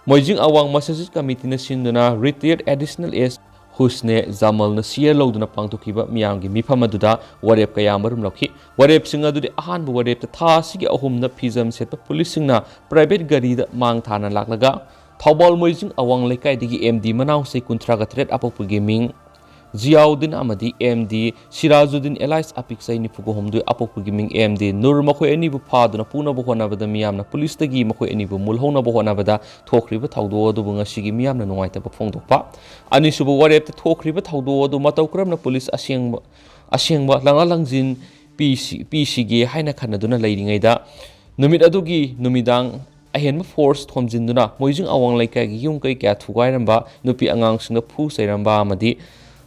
ꯃꯣꯏꯖꯤꯡ ꯑꯋꯥꯡ ꯃꯁꯖꯤꯗ ꯀꯃꯤꯇꯤꯅ ꯁꯤꯟꯗꯨꯅ ꯔꯤꯇꯥꯌꯔꯗ ꯑꯦꯗꯤꯁꯅꯦꯜ ꯑꯦꯁ ꯍꯨꯁꯅꯦ ꯖꯃꯜꯅ ꯁꯤꯌꯔ ꯂꯧꯗꯨꯅ ꯄꯥꯡꯊꯣꯛꯈꯤꯕ ꯃꯤꯌꯥꯝꯒꯤ ꯃꯤꯐꯝ ꯑꯗꯨꯗ ꯋꯥꯔꯦꯞ ꯀꯌꯥ ꯃꯔꯨꯝ ꯂꯧꯈꯤ꯫ ꯋꯥꯔꯦꯞꯁꯤꯡ ꯑꯗꯨꯗꯤ ꯑꯍꯥꯟꯕ ꯋꯥꯔꯦꯞꯇ ꯊꯥ ꯑꯁꯤꯒꯤ ꯑꯍꯨꯝꯗ ꯐꯤꯖꯝ ꯁꯦꯠꯄ ꯄꯨꯂꯤꯁꯁꯤꯡꯅ ꯄ꯭ꯔꯥꯏꯚꯦꯠ ꯒꯥꯔꯤꯗ ꯃꯥꯡ ꯊꯥꯅ ꯂꯥꯛꯂꯒ ꯊꯧꯕꯥꯜ ꯃꯣꯏꯖꯤꯡ ꯑꯋꯥꯡ ꯂꯩꯀꯥꯏꯗꯒꯤ ꯑꯦꯝ ꯗꯤ ꯃꯅꯥꯎ ꯆꯍꯤ ꯀꯨꯟꯊ꯭ꯔꯥꯒ ꯇꯔꯦꯠ ꯑꯄꯣꯛꯄꯒꯤ ꯃꯤꯡ ꯖꯤꯌꯥꯎꯗꯤꯟ ꯑꯃꯗꯤ ꯑꯦꯝ ꯗꯤ ꯁꯤꯔꯥꯖꯨꯗꯤꯟ ꯑꯦꯂꯥꯏꯁ ꯑꯄꯤꯛ ꯆꯍꯤ ꯅꯤꯐꯨꯒ ꯍꯨꯝꯗꯣꯏ ꯑꯄꯣꯛꯄꯒꯤ ꯃꯤꯡ ꯑꯦꯝ ꯗꯤ ꯅꯨꯔ ꯃꯈꯣꯏ ꯑꯅꯤꯕꯨ ꯐꯥꯗꯨꯅ ꯄꯨꯅꯕ ꯍꯣꯠꯅꯕꯗ ꯃꯤꯌꯥꯝꯅ ꯄꯨꯂꯤꯁꯇꯒꯤ ꯃꯈꯣꯏ ꯑꯅꯤꯕꯨ ꯃꯨꯜꯍꯧꯅꯕ ꯍꯣꯠꯅꯕꯗ ꯊꯣꯛꯈ꯭ꯔꯤꯕ ꯊꯧꯗꯣꯛ ꯑꯗꯨꯕꯨ ꯉꯁꯤꯒꯤ ꯃꯤꯌꯥꯝꯅ ꯅꯨꯡꯉꯥꯏꯇꯕ ꯐꯣꯡꯗꯣꯛꯄ꯫ ꯑꯅꯤꯁꯨꯕ ꯋꯥꯔꯦꯞꯇ ꯊꯣꯛꯈ꯭ꯔꯤꯕ ꯊꯧꯗꯣꯛ ꯑꯗꯨ ꯃꯇꯧ ꯀꯔꯝꯅ ꯄꯨꯂꯤꯁ ꯑꯁꯦꯡꯕ, ꯑꯁꯦꯡꯕ ꯂꯥꯡꯂꯛ ꯂꯥꯡꯖꯤꯟ ꯄꯤꯁꯤ-, ꯄꯤꯁꯤꯒꯦ ꯍꯥꯏꯅ ꯈꯟꯅꯗꯨꯅ ꯂꯩꯔꯤꯉꯩꯗ ꯅꯨꯃꯤꯠ ꯑꯗꯨꯒꯤ ꯅꯨꯃꯤꯗꯥꯡ ꯑꯍꯦꯟꯕ ꯐꯣꯔꯁ ꯊꯣꯝꯖꯤꯟꯗꯨꯅ ꯃꯣꯏꯖꯤꯡ ꯑꯋꯥꯡ ꯂꯩꯀꯥꯏꯒꯤ ꯌꯨꯝ ꯀꯩ ꯀꯌꯥ ꯊꯨꯒꯥꯏꯔꯝꯕ, ꯅꯨꯄꯤ ꯑꯉꯥꯡꯁꯤꯡꯗ ꯐꯨ ꯆꯩꯔꯝꯕ ꯑꯃꯗꯤ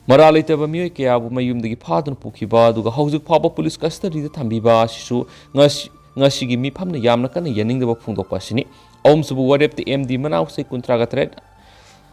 ꯃꯔꯥꯜ ꯂꯩꯇꯕ ꯃꯤꯑꯣꯏ ꯀꯌꯥꯕꯨ ꯃꯌꯨꯝꯗꯒꯤ ꯐꯥꯗꯨꯅ ꯄꯨꯈꯤꯕ ꯑꯗꯨꯒ ꯍꯧꯖꯤꯛ ꯐꯥꯎꯕ ꯄꯨꯂꯤꯁ ꯀꯁꯇꯗꯤꯗ ꯊꯝꯕꯤꯕ ꯑꯁꯤꯁꯨ ꯉꯁꯤ, ꯉꯁꯤꯒꯤ ꯃꯤꯐꯝꯅ ꯌꯥꯝꯅ ꯀꯟꯅ ꯌꯥꯅꯤꯡꯗꯕ ꯐꯣꯡꯗꯣꯛꯄ ꯑꯁꯤꯅꯤ꯫ ꯑꯍꯨꯝꯁꯨꯕ ꯋꯥꯔꯦꯞꯇ ꯑꯦꯝ ꯗꯤ ꯃꯅꯥꯎ ꯆꯍꯤ ꯀꯨꯟꯊ꯭ꯔꯥꯒ ꯇꯔꯦꯠ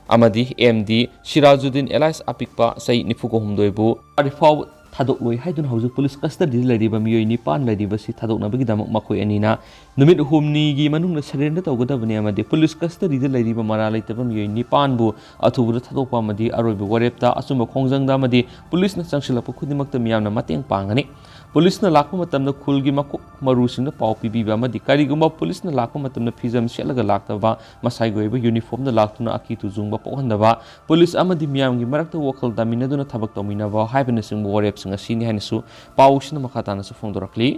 ꯑꯃꯗꯤ ꯑꯦꯝ ꯗꯤ ꯁꯤꯔꯥꯖꯨꯗꯤꯟ ꯑꯦꯂꯥꯏꯁ ꯑꯄꯤꯛꯄ ꯆꯍꯤ ꯅꯤꯐꯨꯒ ꯍꯨꯝꯗꯣꯏꯕꯨ ꯍꯧꯖꯤꯛ ꯐꯥꯎꯕ ꯊꯥꯗꯣꯛꯂꯣꯏ ꯍꯥꯏꯗꯨꯅ ꯍꯧꯖꯤꯛ ꯄꯨꯂꯤꯁ ꯀꯁꯇꯗꯤꯗ ꯂꯩꯔꯤꯕ ꯃꯤꯑꯣꯏ ꯅꯤꯄꯥꯟ ꯂꯩꯔꯤꯕꯁꯤ ꯊꯥꯗꯣꯛꯅꯕꯒꯤꯗꯃꯛ ꯃꯈꯣꯏ ꯑꯅꯤꯅ ꯅꯨꯃꯤꯠ ꯍꯨꯝꯅꯤꯒꯤ ꯃꯅꯨꯡꯗ ꯁꯔꯦꯟꯗꯔ ꯇꯧꯒꯗꯕꯅꯤ ꯑꯃꯗꯤ ꯄꯨꯂꯤꯁ ꯀꯁꯇꯗꯤꯗ ꯂꯩꯔꯤꯕ ꯃꯔꯥꯜ ꯂꯩꯇꯕ ꯃꯤꯑꯣꯏ ꯅꯤꯄꯥꯟꯕꯨ ꯑꯊꯨꯕꯗ ꯊꯥꯗꯣꯛꯄ ꯑꯃꯗꯤ ꯑꯔꯣꯏꯕ ꯋꯥꯔꯦꯞꯇ ꯑꯆꯨꯝꯕ ꯈꯣꯡꯖꯪꯗ ꯑꯃꯗꯤ ꯄꯨꯂꯤꯁꯅ ꯆꯪꯁꯤꯜꯂꯛꯄ ꯈꯨꯗꯤꯡꯃꯛꯇ ꯃꯤꯌꯥꯝꯅ ꯃꯇꯦꯡ ꯄꯥꯡꯒꯅꯤ꯫ ꯄꯨꯂꯤꯁꯅ ꯂꯥꯛꯄ ꯃꯇꯝꯗ ꯈꯨꯜꯒꯤ ꯃꯀꯣꯛ ꯃꯔꯨꯁꯤꯡꯗ ꯄꯥꯎ ꯄꯤꯕꯤꯕ ꯑꯃꯗꯤ ꯀꯔꯤꯒꯨꯝꯕ ꯄꯨꯂꯤꯁꯅ ꯂꯥꯛꯄ ꯃꯇꯝꯗ ꯐꯤꯖꯝ ꯁꯦꯠꯂꯒ ꯂꯥꯛꯇꯕ, ꯃꯁꯥꯒꯤ ꯑꯣꯏꯕ ꯌꯨꯅꯤꯐꯣꯔꯝꯗ ꯂꯥꯛꯇꯨꯅ ꯑꯀꯤ ꯇꯨꯖꯨꯡꯕ ꯄꯣꯛꯍꯟꯗꯕ, ꯄꯨꯂꯤꯁ ꯑꯃꯗꯤ ꯃꯤꯌꯥꯝꯒꯤ ꯃꯔꯛꯇ ꯋꯥꯈꯜ ꯇꯥꯃꯤꯟꯅꯗꯨꯅ ꯊꯕꯛ ꯇꯧꯃꯤꯟꯅꯕ ꯍꯥꯏꯕꯅꯆꯤꯡꯕ ꯋꯥꯔꯦꯞꯁꯤꯡ ꯑꯁꯤꯅꯤ ꯍꯥꯏꯅꯁꯨ ꯄꯥꯎꯁꯤꯅ ꯃꯈꯥ ꯇꯥꯅꯁꯨ ꯐꯣꯡꯗꯣꯔꯛꯂꯤ꯫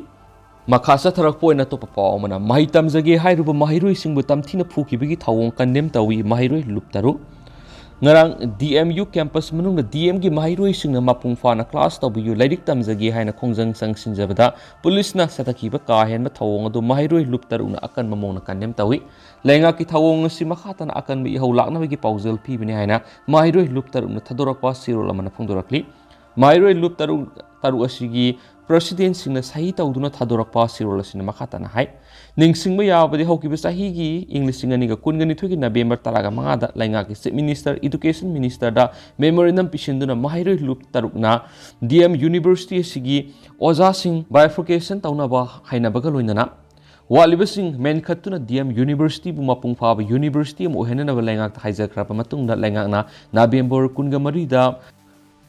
ꯃꯈꯥ ꯆꯠꯊꯔꯛꯄ ꯑꯣꯏꯅ ꯑꯇꯣꯞꯄ ꯄꯥꯎ ꯑꯃꯅ, ꯃꯍꯩ ꯇꯝꯖꯒꯦ ꯍꯥꯏꯔꯨꯕ ꯃꯍꯩꯔꯣꯏꯁꯤꯡꯕꯨ ꯇꯝꯊꯤꯅ ꯐꯨꯈꯤꯕꯒꯤ ꯊꯧꯑꯣꯡ ꯀꯟꯗꯦꯝ ꯇꯧꯏ ꯃꯍꯩꯔꯣꯏ ꯂꯨꯞ ꯇꯔꯨꯛ꯫ ꯉꯔꯥꯡ ꯗꯤ ꯑꯦꯝ ꯌꯨ ꯀꯦꯝꯄꯁ ꯃꯅꯨꯡꯗ ꯗꯤ ꯑꯦꯝꯒꯤ ꯃꯍꯩꯔꯣꯏꯁꯤꯡꯅ ꯃꯄꯨꯡ ꯐꯥꯅ ꯀ꯭ꯂꯥꯁ ꯇꯧꯕꯤꯌꯨ, ꯂꯥꯏꯔꯤꯛ ꯇꯝꯖꯒꯦ ꯍꯥꯏꯅ ꯈꯣꯡꯖꯪ ꯆꯪꯁꯤꯟꯖꯕꯗ ꯄꯨꯂꯤꯁꯅ ꯆꯠꯊꯈꯤꯕ ꯀꯥ ꯍꯦꯟꯕ ꯊꯧꯑꯣꯡ ꯑꯗꯨ ꯃꯍꯩꯔꯣꯏ ꯂꯨꯞ ꯇꯔꯨꯛꯅ ꯑꯀꯟꯕ ꯃꯑꯣꯡꯗ ꯀꯟꯗꯦꯝ ꯇꯧꯏ꯫ ꯂꯩꯉꯥꯛꯀꯤ ꯊꯧꯑꯣꯡ ꯑꯁꯤ ꯃꯈꯥ ꯇꯥꯅ ꯑꯀꯟꯕ ꯏꯍꯧ ꯂꯥꯛꯅꯕꯒꯤ ꯄꯥꯎꯖꯦꯜ ꯄꯤꯕꯅꯤ ꯍꯥꯏꯅ ꯃꯍꯩꯔꯣꯏ ꯂꯨꯞ ꯇꯔꯨꯛꯅ ꯊꯥꯗꯣꯔꯛꯄ ꯆꯦꯔꯣꯜ ꯑꯃꯅ ꯐꯣꯡꯗꯣꯔꯛꯂꯤ꯫ ꯃꯍꯩꯔꯣꯏ ꯂꯨꯞ ꯇꯔꯨꯛ, ꯇꯔꯨꯛ ꯑꯁꯤꯒꯤ ꯄ꯭ꯔꯁꯤꯗꯦꯟꯁꯤꯡꯅ ꯁꯍꯤ ꯇꯧꯗꯨꯅ ꯊꯥꯗꯣꯔꯛꯄ ꯆꯦꯔꯣꯜ ꯑꯁꯤꯅ ꯃꯈꯥ ꯇꯥꯅ ꯍꯥꯏ꯫ ꯅꯤꯡꯁꯤꯡꯕ ꯌꯥꯕꯗꯤ ꯍꯧꯈꯤꯕ ꯆꯍꯤꯒꯤ ꯏꯪ ꯂꯤꯁꯤꯡ ꯑꯅꯤꯒ ꯀꯨꯟꯒ ꯅꯤꯊꯣꯏꯒꯤ ꯅꯕꯦꯝꯕꯔ ꯇꯔꯥꯒ ꯃꯉꯥꯗ ꯂꯩꯉꯥꯛꯀꯤ Chief Minister, Education Ministerꯗ memorandum ꯄꯤꯁꯤꯟꯗꯨꯅ ꯃꯍꯩꯔꯣꯏ ꯂꯨꯞ ꯇꯔꯨꯛꯅ D M University ꯑꯁꯤꯒꯤ ꯑꯣꯖꯥꯁꯤꯡ bifurcation ꯇꯧꯅꯕ ꯍꯥꯏꯅꯕꯒ ꯂꯣꯏꯅꯅ ꯋꯥꯠꯂꯤꯕꯁꯤꯡ ꯃꯦꯟꯈꯠꯇꯨꯅ D M Universityꯕꯨ ꯃꯄꯨꯡ ꯐꯥꯕ university ꯑꯃ ꯑꯣꯏꯍꯟꯅꯅꯕ ꯂꯩꯉꯥꯛꯇ ꯍꯥꯏꯖꯈ꯭ꯔꯕ ꯃꯇꯨꯡꯗ ꯂꯩꯉꯥꯛꯅ ꯅꯕꯦꯝꯕꯔ ꯀꯨꯟꯒ ꯃꯔꯤꯗ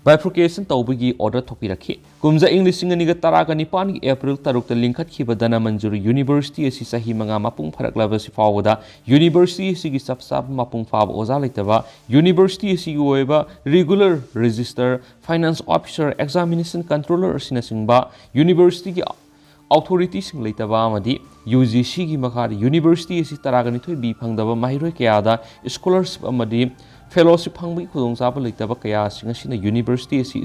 bifurcation ꯇꯧꯕꯒꯤ order ꯊꯣꯛꯄꯤꯔꯛꯈꯤ꯫ ꯀꯨꯝꯖꯥ ꯏꯪ ꯂꯤꯁꯤꯡ ꯑꯅꯤꯒ ꯇꯔꯥꯒ ꯅꯤꯄꯥꯟꯒꯤ April ꯇꯔꯨꯛꯇ ꯂꯤꯡꯈꯠꯈꯤꯕ ꯙꯅꯃꯟꯖꯨꯔꯤ University ꯑꯁꯤ ꯆꯍꯤ ꯃꯉꯥ ꯃꯄꯨꯡ ꯐꯥꯔꯛꯂꯕꯁꯤ ꯐꯥꯎꯕꯗ university ꯑꯁꯤꯒꯤ ꯆꯞ ꯆꯥꯕ ꯃꯄꯨꯡ ꯐꯥꯕ ꯑꯣꯖꯥ ꯂꯩꯇꯕ, university ꯑꯁꯤꯒꯤ ꯑꯣꯏꯕ regular register, finance officer, examination controller ꯑꯁꯤꯅꯆꯤꯡꯕ universityꯒꯤ authorityꯁꯤꯡ ꯂꯩꯇꯕ ꯑꯃꯗꯤ UGCꯒꯤ ꯃꯈꯥꯗ university ꯑꯁꯤ ꯇꯔꯥꯒ ꯅꯤꯊꯣꯏ B ꯐꯪꯗꯕ ꯃꯍꯩꯔꯣꯏ ꯀꯌꯥꯗ scholarship ꯑꯃꯗꯤ fellowship ꯐꯪꯕꯒꯤ ꯈꯨꯗꯣꯡꯆꯥꯕ ꯂꯩꯇꯕ ꯀꯌꯥꯁꯤꯡ ꯑꯁꯤꯅ university ꯑꯁꯤ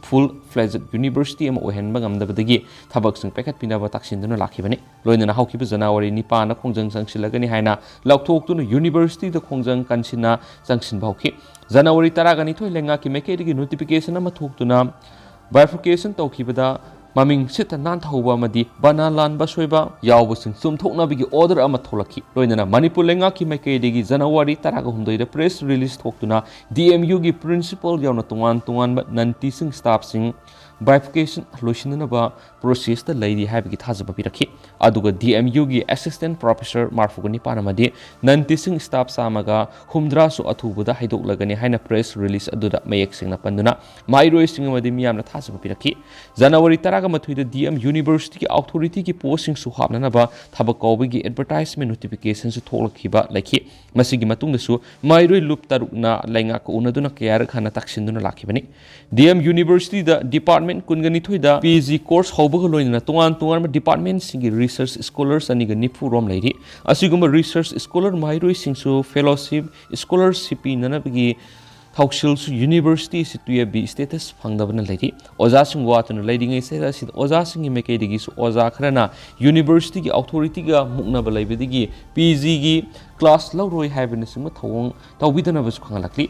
full fledged university ꯑꯃ ꯑꯣꯏꯍꯟꯕ ꯉꯝꯗꯕꯗꯒꯤ ꯊꯕꯛꯁꯤꯡ ꯄꯥꯏꯈꯠꯄꯤꯅꯕ ꯇꯛꯁꯤꯟꯗꯨꯅ ꯂꯥꯛꯈꯤꯕꯅꯤ꯫ ꯂꯣꯏꯅꯅ ꯍꯧꯈꯤꯕ January ꯅꯤꯄꯥꯟꯗ ꯈꯣꯡꯖꯪ ꯆꯪꯁꯤꯜꯂꯒꯅꯤ ꯍꯥꯏꯅ ꯂꯥꯎꯊꯣꯛꯇꯨꯅ universityꯗ ꯈꯣꯡꯖꯪ ꯀꯟꯁꯤꯟꯅ ꯆꯪꯁꯤꯟꯕ ꯍꯧꯈꯤ꯫ January ꯇꯔꯥꯒ ꯅꯤꯊꯣꯏ ꯂꯩꯉꯥꯛꯀꯤ ꯃꯥꯏꯀꯩꯗꯒꯤ notification ꯑꯃ ꯊꯣꯛꯇꯨꯅ bifurcation ꯇꯧꯈꯤꯕꯗ ꯃꯃꯤꯡ ꯁꯤꯠꯇ ꯅꯥꯟꯊꯍꯧꯕ ꯑꯃꯗꯤ ꯕꯅꯥꯟ ꯂꯥꯟꯕ ꯁꯣꯏꯕ ꯌꯥꯎꯕꯁꯤꯡ ꯆꯨꯝꯊꯣꯛꯅꯕꯒꯤ order ꯑꯃ ꯊꯣꯛꯂꯛꯈꯤ꯫ ꯂꯣꯏꯅꯅ ꯃꯅꯤꯄꯨꯔ ꯂꯩꯉꯥꯛꯀꯤ ꯃꯥꯏꯀꯩꯗꯒꯤ January ꯇꯔꯥꯒ ꯍꯨꯝꯗꯣꯏꯗ press release ꯊꯣꯛꯇꯨꯅ DMUꯒꯤ principal ꯌꯥꯎꯅ ꯇꯣꯉꯥꯟ ꯇꯣꯉꯥꯟꯕ non teaching staffꯁꯤꯡ bifurcation ꯂꯣꯏꯁꯤꯟꯅꯅꯕ processꯇ ꯂꯩꯔꯤ ꯍꯥꯏꯕꯒꯤ ꯊꯥꯖꯕ ꯄꯤꯔꯛꯈꯤ꯫ ꯑꯗꯨꯒ DMUꯒꯤ assistant professor ꯃꯔꯐꯨꯒ ꯅꯤꯄꯥꯟ ꯑꯃꯗꯤ non teaching staff ꯆꯥꯝꯃꯒ ꯍꯨꯝꯗ꯭ꯔꯥꯁꯨ ꯑꯊꯨꯕꯗ ꯍꯥꯏꯗꯣꯛꯂꯒꯅꯤ ꯍꯥꯏꯅ press release ꯑꯗꯨꯗ ꯃꯌꯦꯛ ꯁꯦꯡꯅ ꯄꯟꯗꯨꯅ ꯃꯍꯩꯔꯣꯏꯁꯤꯡ ꯑꯃꯗꯤ ꯃꯤꯌꯥꯝꯅ ꯊꯥꯖꯕ ꯄꯤꯔꯛꯈꯤ꯫ January ꯇꯔꯥꯒ ꯃꯥꯊꯣꯏꯗ DM Universityꯒꯤ authorityꯒꯤ postꯁꯤꯡꯁꯨ ꯍꯥꯞꯅꯅꯕ ꯊꯕꯛ ꯀꯧꯕꯒꯤ advertisement notificationꯁꯨ ꯊꯣꯛꯂꯛꯈꯤꯕ ꯂꯩꯈꯤ꯫ ꯃꯁꯤꯒꯤ ꯃꯇꯨꯡꯗꯁꯨ ꯃꯍꯩꯔꯣꯏ ꯂꯨꯞ ꯇꯔꯨꯛꯅ ꯂꯩꯉꯥꯛꯀ ꯎꯅꯗꯨꯅ ꯀꯌꯥꯔꯛ ꯍꯟꯅ ꯇꯛꯁꯤꯟꯗꯨꯅ ꯂꯥꯛꯈꯤꯕꯅꯤ꯫ DM Universityꯗ department ꯀꯨꯟꯒ ꯅꯤꯊꯣꯏꯗ PG course ꯍꯧꯕꯒ ꯂꯣꯏꯅꯅ ꯇꯣꯉꯥꯟ ꯇꯣꯉꯥꯟꯕ departmentꯁꯤꯡꯒꯤ research scholars ꯆꯅꯤꯒ ꯅꯤꯐꯨ ꯔꯣꯝ ꯂꯩꯔꯤ꯫ ꯑꯁꯤꯒꯨꯝꯕ research scholar ꯃꯍꯩꯔꯣꯏꯁꯤꯡꯁꯨ fellowship, scholarship ꯄꯤꯅꯅꯕꯒꯤ ꯊꯧꯁꯤꯜꯁꯨ university ꯑꯁꯤ twelve B status ꯐꯪꯗꯕꯅ ꯂꯩꯔꯤ꯫ ꯑꯣꯖꯥꯁꯤꯡ ꯋꯥꯠꯇꯨꯅ ꯂꯩꯔꯤꯉꯩ ꯆꯩꯔꯛ ꯑꯁꯤꯗ ꯑꯣꯖꯥꯁꯤꯡꯒꯤ ꯃꯥꯏꯀꯩꯗꯒꯤꯁꯨ ꯑꯣꯖꯥ ꯈꯔꯅ universityꯒꯤ authorityꯒ ꯃꯨꯛꯅꯕ ꯂꯩꯕꯗꯒꯤ PGꯒꯤ class ꯂꯧꯔꯣꯏ ꯍꯥꯏꯕꯅꯆꯤꯡꯕ ꯊꯧꯑꯣꯡ ꯇꯧꯕꯤꯗꯅꯕꯁꯨ ꯈꯪꯍꯜꯂꯛꯂꯤ꯫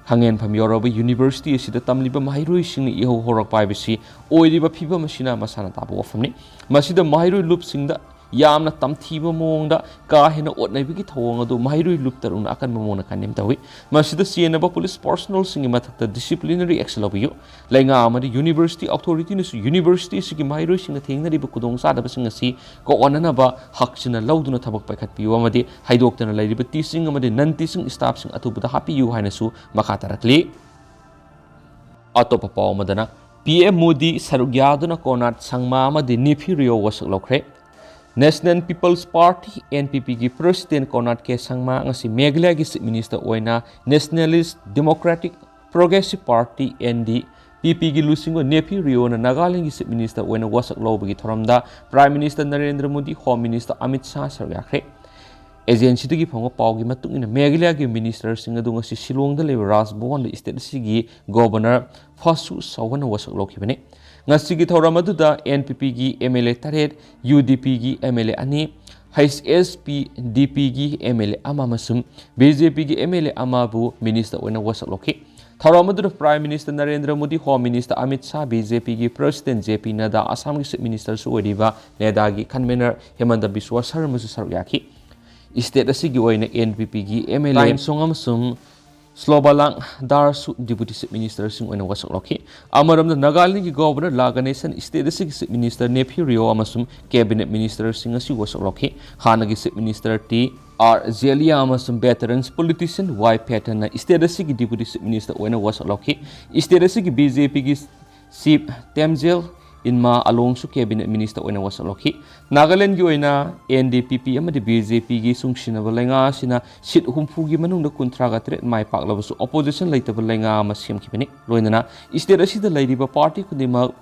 ꯈꯪꯍꯦꯟꯐꯝ ꯌꯥꯎꯔꯕ ꯌꯨꯅꯤꯚꯔꯁꯤꯇꯤ ꯑꯁꯤꯗ ꯇꯝꯂꯤꯕ ꯃꯍꯩꯔꯣꯏꯁꯤꯡꯅ ꯏꯍꯧ ꯍꯧꯔꯛꯄ ꯍꯥꯏꯕꯁꯤ ꯑꯣꯏꯔꯤꯕ ꯐꯤꯕꯝ ꯑꯁꯤꯅ ꯃꯁꯥꯅ ꯇꯥꯕ ꯋꯥꯐꯝꯅꯤ꯫ ꯃꯁꯤꯗ ꯃꯍꯩꯔꯣꯏ ꯂꯨꯞꯁꯤꯡꯗ ꯌꯥꯝꯅ ꯇꯝꯊꯤꯕ ꯃꯑꯣꯡꯗ ꯀꯥ ꯍꯦꯟꯅ ꯑꯣꯠꯅꯕꯒꯤ ꯊꯧꯑꯣꯡ ꯑꯗꯨ ꯃꯍꯩꯔꯣꯏ ꯂꯨꯞ ꯇꯔꯨꯛꯅ ꯑꯀꯟꯕ ꯃꯑꯣꯡꯗ ꯀꯟꯗꯦꯝ ꯇꯧꯏ꯫ ꯃꯁꯤꯗ ꯆꯦꯟꯅꯕ ꯄꯨꯂꯤꯁ ꯄꯥꯔꯁꯣꯅꯦꯜꯁꯤꯡꯒꯤ ꯃꯊꯛꯇ ꯗꯤꯁꯤꯄ꯭ꯂꯤꯅꯔꯤ ꯑꯦꯛꯁꯟ ꯂꯧꯕꯤꯌꯨ꯫ ꯂꯩꯉꯥꯛ ꯑꯃꯗꯤ ꯌꯨꯅꯤꯚꯔꯁꯤꯇꯤ ꯑꯣꯊꯣꯔꯤꯇꯤꯅꯁꯨ ꯌꯨꯅꯤꯚꯔꯁꯤꯇꯤ ꯑꯁꯤꯒꯤ ꯃꯍꯩꯔꯣꯏꯁꯤꯡꯅ ꯊꯦꯡꯅꯔꯤꯕ ꯈꯨꯗꯣꯡꯆꯥꯗꯕꯁꯤꯡ ꯑꯁꯤ ꯀꯣꯛꯍꯟꯅꯅꯕ ꯍꯛꯆꯤꯟꯅ ꯂꯧꯗꯨꯅ ꯊꯕꯛ ꯄꯥꯏꯈꯠꯄꯤꯌꯨ ꯑꯃꯗꯤ ꯍꯥꯏꯗꯣꯛꯇꯅ ꯂꯩꯔꯤꯕ ꯇꯤꯆꯤꯡ ꯑꯃꯗꯤ ꯅꯟ ꯇꯤꯆꯤꯡ ꯁ꯭ꯇꯥꯐꯁꯤꯡ ꯑꯊꯨꯕꯗ ꯍꯥꯞꯄꯤꯌꯨ ꯍꯥꯏꯅꯁꯨ ꯃꯈꯥ ꯇꯥꯔꯛꯂꯤ꯫ ꯑꯇꯣꯞꯄ ꯄꯥꯎ ꯑꯃꯗꯅ, ꯄꯤ ꯑꯦꯝ ꯃꯣꯗꯤ ꯁꯔꯨꯛ ꯌꯥꯗꯨꯅ ꯀꯣꯅꯥꯔꯗ ꯁꯪꯃꯥ ꯑꯃꯗꯤ ꯅꯦꯐꯤ ꯔꯤꯑꯣ ꯋꯥꯁꯛ ꯂꯧꯈ꯭ꯔꯦ꯫ National People's Party, N P P, ꯒꯤ ꯄ꯭ꯔꯦꯁꯤꯗꯦꯟ ꯀꯣꯅꯥꯔꯗ ꯀꯦ ꯁꯪꯃꯥ ꯉꯁꯤ ꯃꯦꯘꯥꯂꯌꯥꯒꯤ ꯆꯤꯐ ꯃꯤꯅꯤꯁꯇꯔ ꯑꯣꯏꯅ Nationalist Democratic Progressive Party, N D P P, ꯒꯤ ꯂꯨꯆꯤꯡꯕ ꯅꯦꯐꯤ ꯔꯤꯑꯣꯅ ꯅꯥꯒꯥꯂꯦꯟꯒꯤ ꯆꯤꯐ ꯃꯤꯅꯤꯁꯇꯔ ꯑꯣꯏꯅ ꯋꯥꯁꯛ ꯂꯧꯕꯒꯤ ꯊꯧꯔꯝꯗ prime minister Narendra Modi, home minister Amit Shah ꯁꯔꯨꯛ ꯌꯥꯈ꯭ꯔꯦ꯫ ꯑꯦꯖꯦꯟꯁꯤꯗꯒꯤ ꯐꯪꯕ ꯄꯥꯎꯒꯤ ꯃꯇꯨꯡ ꯏꯟꯅ, ꯃꯦꯘꯥꯂꯌꯥꯒꯤ ꯃꯤꯅꯤꯁꯇꯔꯁꯤꯡ ꯑꯗꯨ ꯉꯁꯤ ꯁꯤꯂꯣꯡꯗ ꯂꯩꯕ ꯔꯥꯖ ꯚꯋꯟꯗ ꯁ꯭ꯇꯦꯠ ꯑꯁꯤꯒꯤ ꯒꯣꯕꯔꯅꯔ ꯐꯥꯁꯨ ꯆꯧꯍꯟꯅ ꯋꯥꯁꯛ ꯂꯧꯈꯤꯕꯅꯤ꯫ ꯉꯁꯤꯒꯤ ꯊꯧꯔꯝ ꯑꯗꯨꯗ N P P ꯒꯤ M L A ꯇꯔꯦꯠ, U D P ꯒꯤ M L A ꯑꯅꯤ, H S P D P ꯒꯤ M L A ꯑꯃ ꯑꯃꯁꯨꯡ B J P ꯒꯤ M L A ꯑꯃꯕꯨ ꯃꯤꯅꯤꯁꯇꯔ ꯑꯣꯏꯅ ꯋꯥꯁꯛ ꯂꯧꯈꯤ꯫ ꯊꯧꯔꯝ ꯑꯗꯨꯗ prime minister Narendra Modi, home minister Amit Shah, B J P ꯒꯤ ꯄ꯭ꯔꯦꯁꯤꯗꯦꯟ J P ꯅꯗꯥ, ꯑꯁꯥꯝꯒꯤ ꯆꯤꯐ ꯃꯤꯅꯤꯁꯇꯔꯁꯨ ꯑꯣꯏꯔꯤꯕ ꯅꯦꯗꯥꯒꯤ ꯀꯟꯚꯦꯅꯔ ꯍꯦꯃꯟꯇ ꯕꯤꯁ꯭ꯋ ꯁꯔꯃꯁꯨ ꯁꯔꯨꯛ ꯌꯥꯈꯤ꯫ ꯁ꯭ꯇꯦꯠ ꯑꯁꯤꯒꯤ ꯑꯣꯏꯅ N P P ꯒꯤ M L A ꯇꯥꯏꯝꯁꯣꯡ ꯑꯃꯁꯨꯡ ꯁ꯭ꯂꯣꯕꯥꯂꯥꯡ ꯗꯥꯔꯁꯨ ꯗꯤꯄꯨꯇꯤ ꯆꯤꯐ ꯃꯤꯅꯤꯁꯇꯔꯁꯤꯡ ꯑꯣꯏꯅ ꯋꯥꯁꯛ ꯂꯧꯈꯤ꯫ ꯑꯃꯔꯣꯝꯗ, ꯅꯥꯒꯥꯂꯦꯟꯗꯒꯤ ꯒꯣꯕꯔꯅꯔ ꯂꯥ ꯒꯅꯦꯁꯟ ꯁ꯭ꯇꯦꯠ ꯑꯁꯤꯒꯤ ꯆꯤꯐ ꯃꯤꯅꯤꯁꯇꯔ ꯅꯦꯐꯤ ꯔꯤꯑꯣ ꯑꯃꯁꯨꯡ ꯀꯦꯕꯤꯅꯦꯠ ꯃꯤꯅꯤꯁꯇꯔꯁꯤꯡ ꯑꯁꯤ ꯋꯥꯁꯛ ꯂꯧꯈꯤ꯫ ꯍꯥꯟꯅꯒꯤ ꯆꯤꯐ ꯃꯤꯅꯤꯁꯇꯔ ꯇꯤ ꯑꯥꯔ ꯖꯦꯂꯤꯌꯥ ꯑꯃꯁꯨꯡ ꯚꯦꯇꯔꯟꯁ ꯄꯣꯂꯤꯇꯤꯁꯤꯌꯟ ꯋꯥꯏ ꯄꯦꯇꯟꯅ ꯁ꯭ꯇꯦꯠ ꯑꯁꯤꯒꯤ ꯗꯤꯄꯨꯇꯤ ꯆꯤꯐ ꯃꯤꯅꯤꯁꯇꯔ ꯑꯣꯏꯅ ꯋꯥꯁꯛ ꯂꯧꯈꯤ꯫ ꯁ꯭ꯇꯦꯠ ꯑꯁꯤꯒꯤ B J P ꯒꯤ ꯆꯤꯐ ꯇꯦꯝꯖꯦꯜ ꯏꯟꯃꯥ ꯑꯂꯣꯡꯁꯨ ꯀꯦꯕꯤꯅꯦꯠ ꯃꯤꯅꯤꯁꯇꯔ ꯑꯣꯏꯅ ꯋꯥꯁꯛ ꯂꯧꯈꯤ꯫ ꯅꯥꯒꯥꯂꯦꯟꯒꯤ ꯑꯣꯏꯅ N D P P ꯑꯃꯗꯤ B J P ꯒꯤ ꯆꯨꯡꯁꯤꯟꯅꯕ ꯂꯩꯉꯥꯛ ꯑꯁꯤꯅ ꯁꯤꯠ ꯍꯨꯝꯐꯨꯒꯤ ꯃꯅꯨꯡꯗ ꯀꯨꯟꯊ꯭ꯔꯥꯒ ꯇꯔꯦꯠ ꯃꯥꯏ ꯄꯥꯛꯂꯕꯁꯨ, ꯑꯣꯄꯣꯖꯤꯁꯟ ꯂꯩꯇꯕ ꯂꯩꯉꯥꯛ ꯑꯃ ꯁꯦꯝꯈꯤꯕꯅꯤ꯫ ꯂꯣꯏꯅꯅ ꯁ꯭ꯇꯦꯠ ꯑꯁꯤꯗ ꯂꯩꯔꯤꯕ ꯄꯥꯔꯇꯤ ꯈꯨꯗꯤꯡꯃꯛ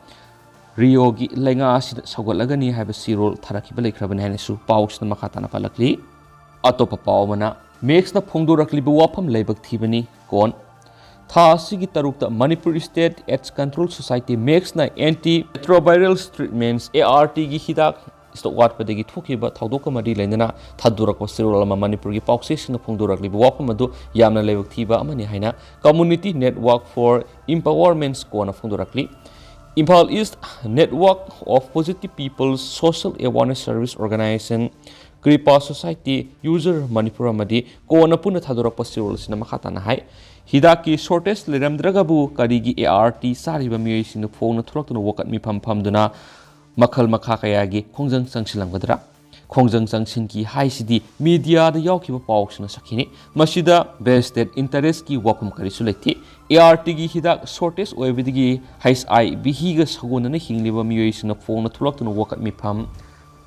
ꯔꯤꯑꯣꯒꯤ ꯂꯩꯉꯥꯛ ꯑꯁꯤꯗ ꯁꯧꯒꯠꯂꯒꯅꯤ ꯍꯥꯏꯕ ꯆꯦꯔꯣꯜ ꯊꯥꯔꯛꯈꯤꯕ ꯂꯩꯈ꯭ꯔꯕꯅꯤ ꯍꯥꯏꯅꯁꯨ ꯄꯥꯎꯁꯤꯗ ꯃꯈꯥ ꯇꯥꯅ ꯄꯜꯂꯛꯂꯤ꯫ ꯑꯇꯣꯞꯄ ꯄꯥꯎ ꯑꯃꯅ, ꯃꯦꯛꯁꯅ ꯐꯣꯡꯗꯣꯔꯛꯂꯤꯕ ꯋꯥꯐꯝ ꯂꯥꯏꯕꯛ ꯊꯤꯕꯅꯤ꯫ ꯀꯣꯟ ꯊꯥ ꯑꯁꯤꯒꯤ ꯇꯔꯨꯛꯇ Manipur state AIDS control society, ꯃꯦꯛꯁꯅ anti retroviral treatments, A R T, ꯒꯤ ꯍꯤꯗꯥꯛ ꯋꯥꯠꯄꯗꯒꯤ ꯊꯣꯛꯈꯤꯕ ꯊꯧꯗꯣꯛꯀ ꯃꯔꯤ ꯂꯩꯅꯅ ꯊꯥꯗꯣꯔꯛꯄ ꯆꯦꯔꯣꯜ ꯑꯃ ꯃꯅꯤꯄꯨꯔꯒꯤ ꯄꯥꯎꯆꯦꯁꯤꯡꯅ ꯐꯣꯡꯗꯣꯔꯛꯂꯤꯕ ꯋꯥꯐꯝ ꯑꯗꯨ ꯌꯥꯝꯅ ꯂꯥꯏꯕꯛ ꯊꯤꯕ ꯑꯃꯅꯤ ꯍꯥꯏꯅ Community Network for Empowerment, ꯀꯣꯟꯅ ꯐꯣꯡꯗꯣꯔꯛꯂꯤ꯫ Imphal East Network of Positive People Social Awareness Service Organization, Kripa society, users Manipur ꯑꯃꯗꯤ ꯀꯣꯟꯅ ꯄꯨꯟꯅ ꯊꯥꯗꯣꯔꯛꯄ ꯆꯦꯔꯣꯜ ꯑꯁꯤꯅ ꯃꯈꯥ ꯇꯥꯅ ꯍꯥꯏ, ꯍꯤꯗꯥꯛꯀꯤ shortage ꯂꯩꯔꯝꯗ꯭ꯔꯒꯕꯨ ꯀꯔꯤꯒꯤ ART ꯆꯥꯔꯤꯕ ꯃꯤꯑꯣꯏꯁꯤꯡꯅ ꯐꯣꯡꯅ ꯊꯣꯛꯂꯛꯇꯨꯅ ꯋꯥꯀꯠ ꯃꯤꯐꯝ ꯐꯝꯗꯨꯅ ꯃꯈꯜ ꯃꯈꯥ ꯀꯌꯥꯒꯤ ꯈꯣꯡꯖꯪ ꯆꯪꯁꯤꯜꯂꯝꯒꯗ꯭ꯔꯥ? ꯈꯣꯡꯖꯪ ꯆꯪꯁꯤꯟꯈꯤ ꯍꯥꯏꯁꯤꯗꯤ ꯃꯤꯗꯤꯌꯥꯗ ꯌꯥꯎꯈꯤꯕ ꯄꯥꯎꯁꯤꯡꯅ ꯁꯛꯈꯤꯅꯤ꯫ ꯃꯁꯤꯗ vested interestꯀꯤ ꯋꯥꯐꯝ ꯀꯔꯤꯁꯨ ꯂꯩꯇꯦ꯫ ARTꯒꯤ ꯍꯤꯗꯥꯛ shortage ꯑꯣꯏꯕꯗꯒꯤ HIV ꯍꯤꯒ ꯁꯥꯒꯣꯟꯅꯅ ꯍꯤꯡꯂꯤꯕ ꯃꯤꯑꯣꯏꯁꯤꯡꯅ ꯐꯣꯡꯅ ꯊꯣꯛꯂꯛꯇꯨꯅ ꯋꯥꯀꯠ ꯃꯤꯐꯝ,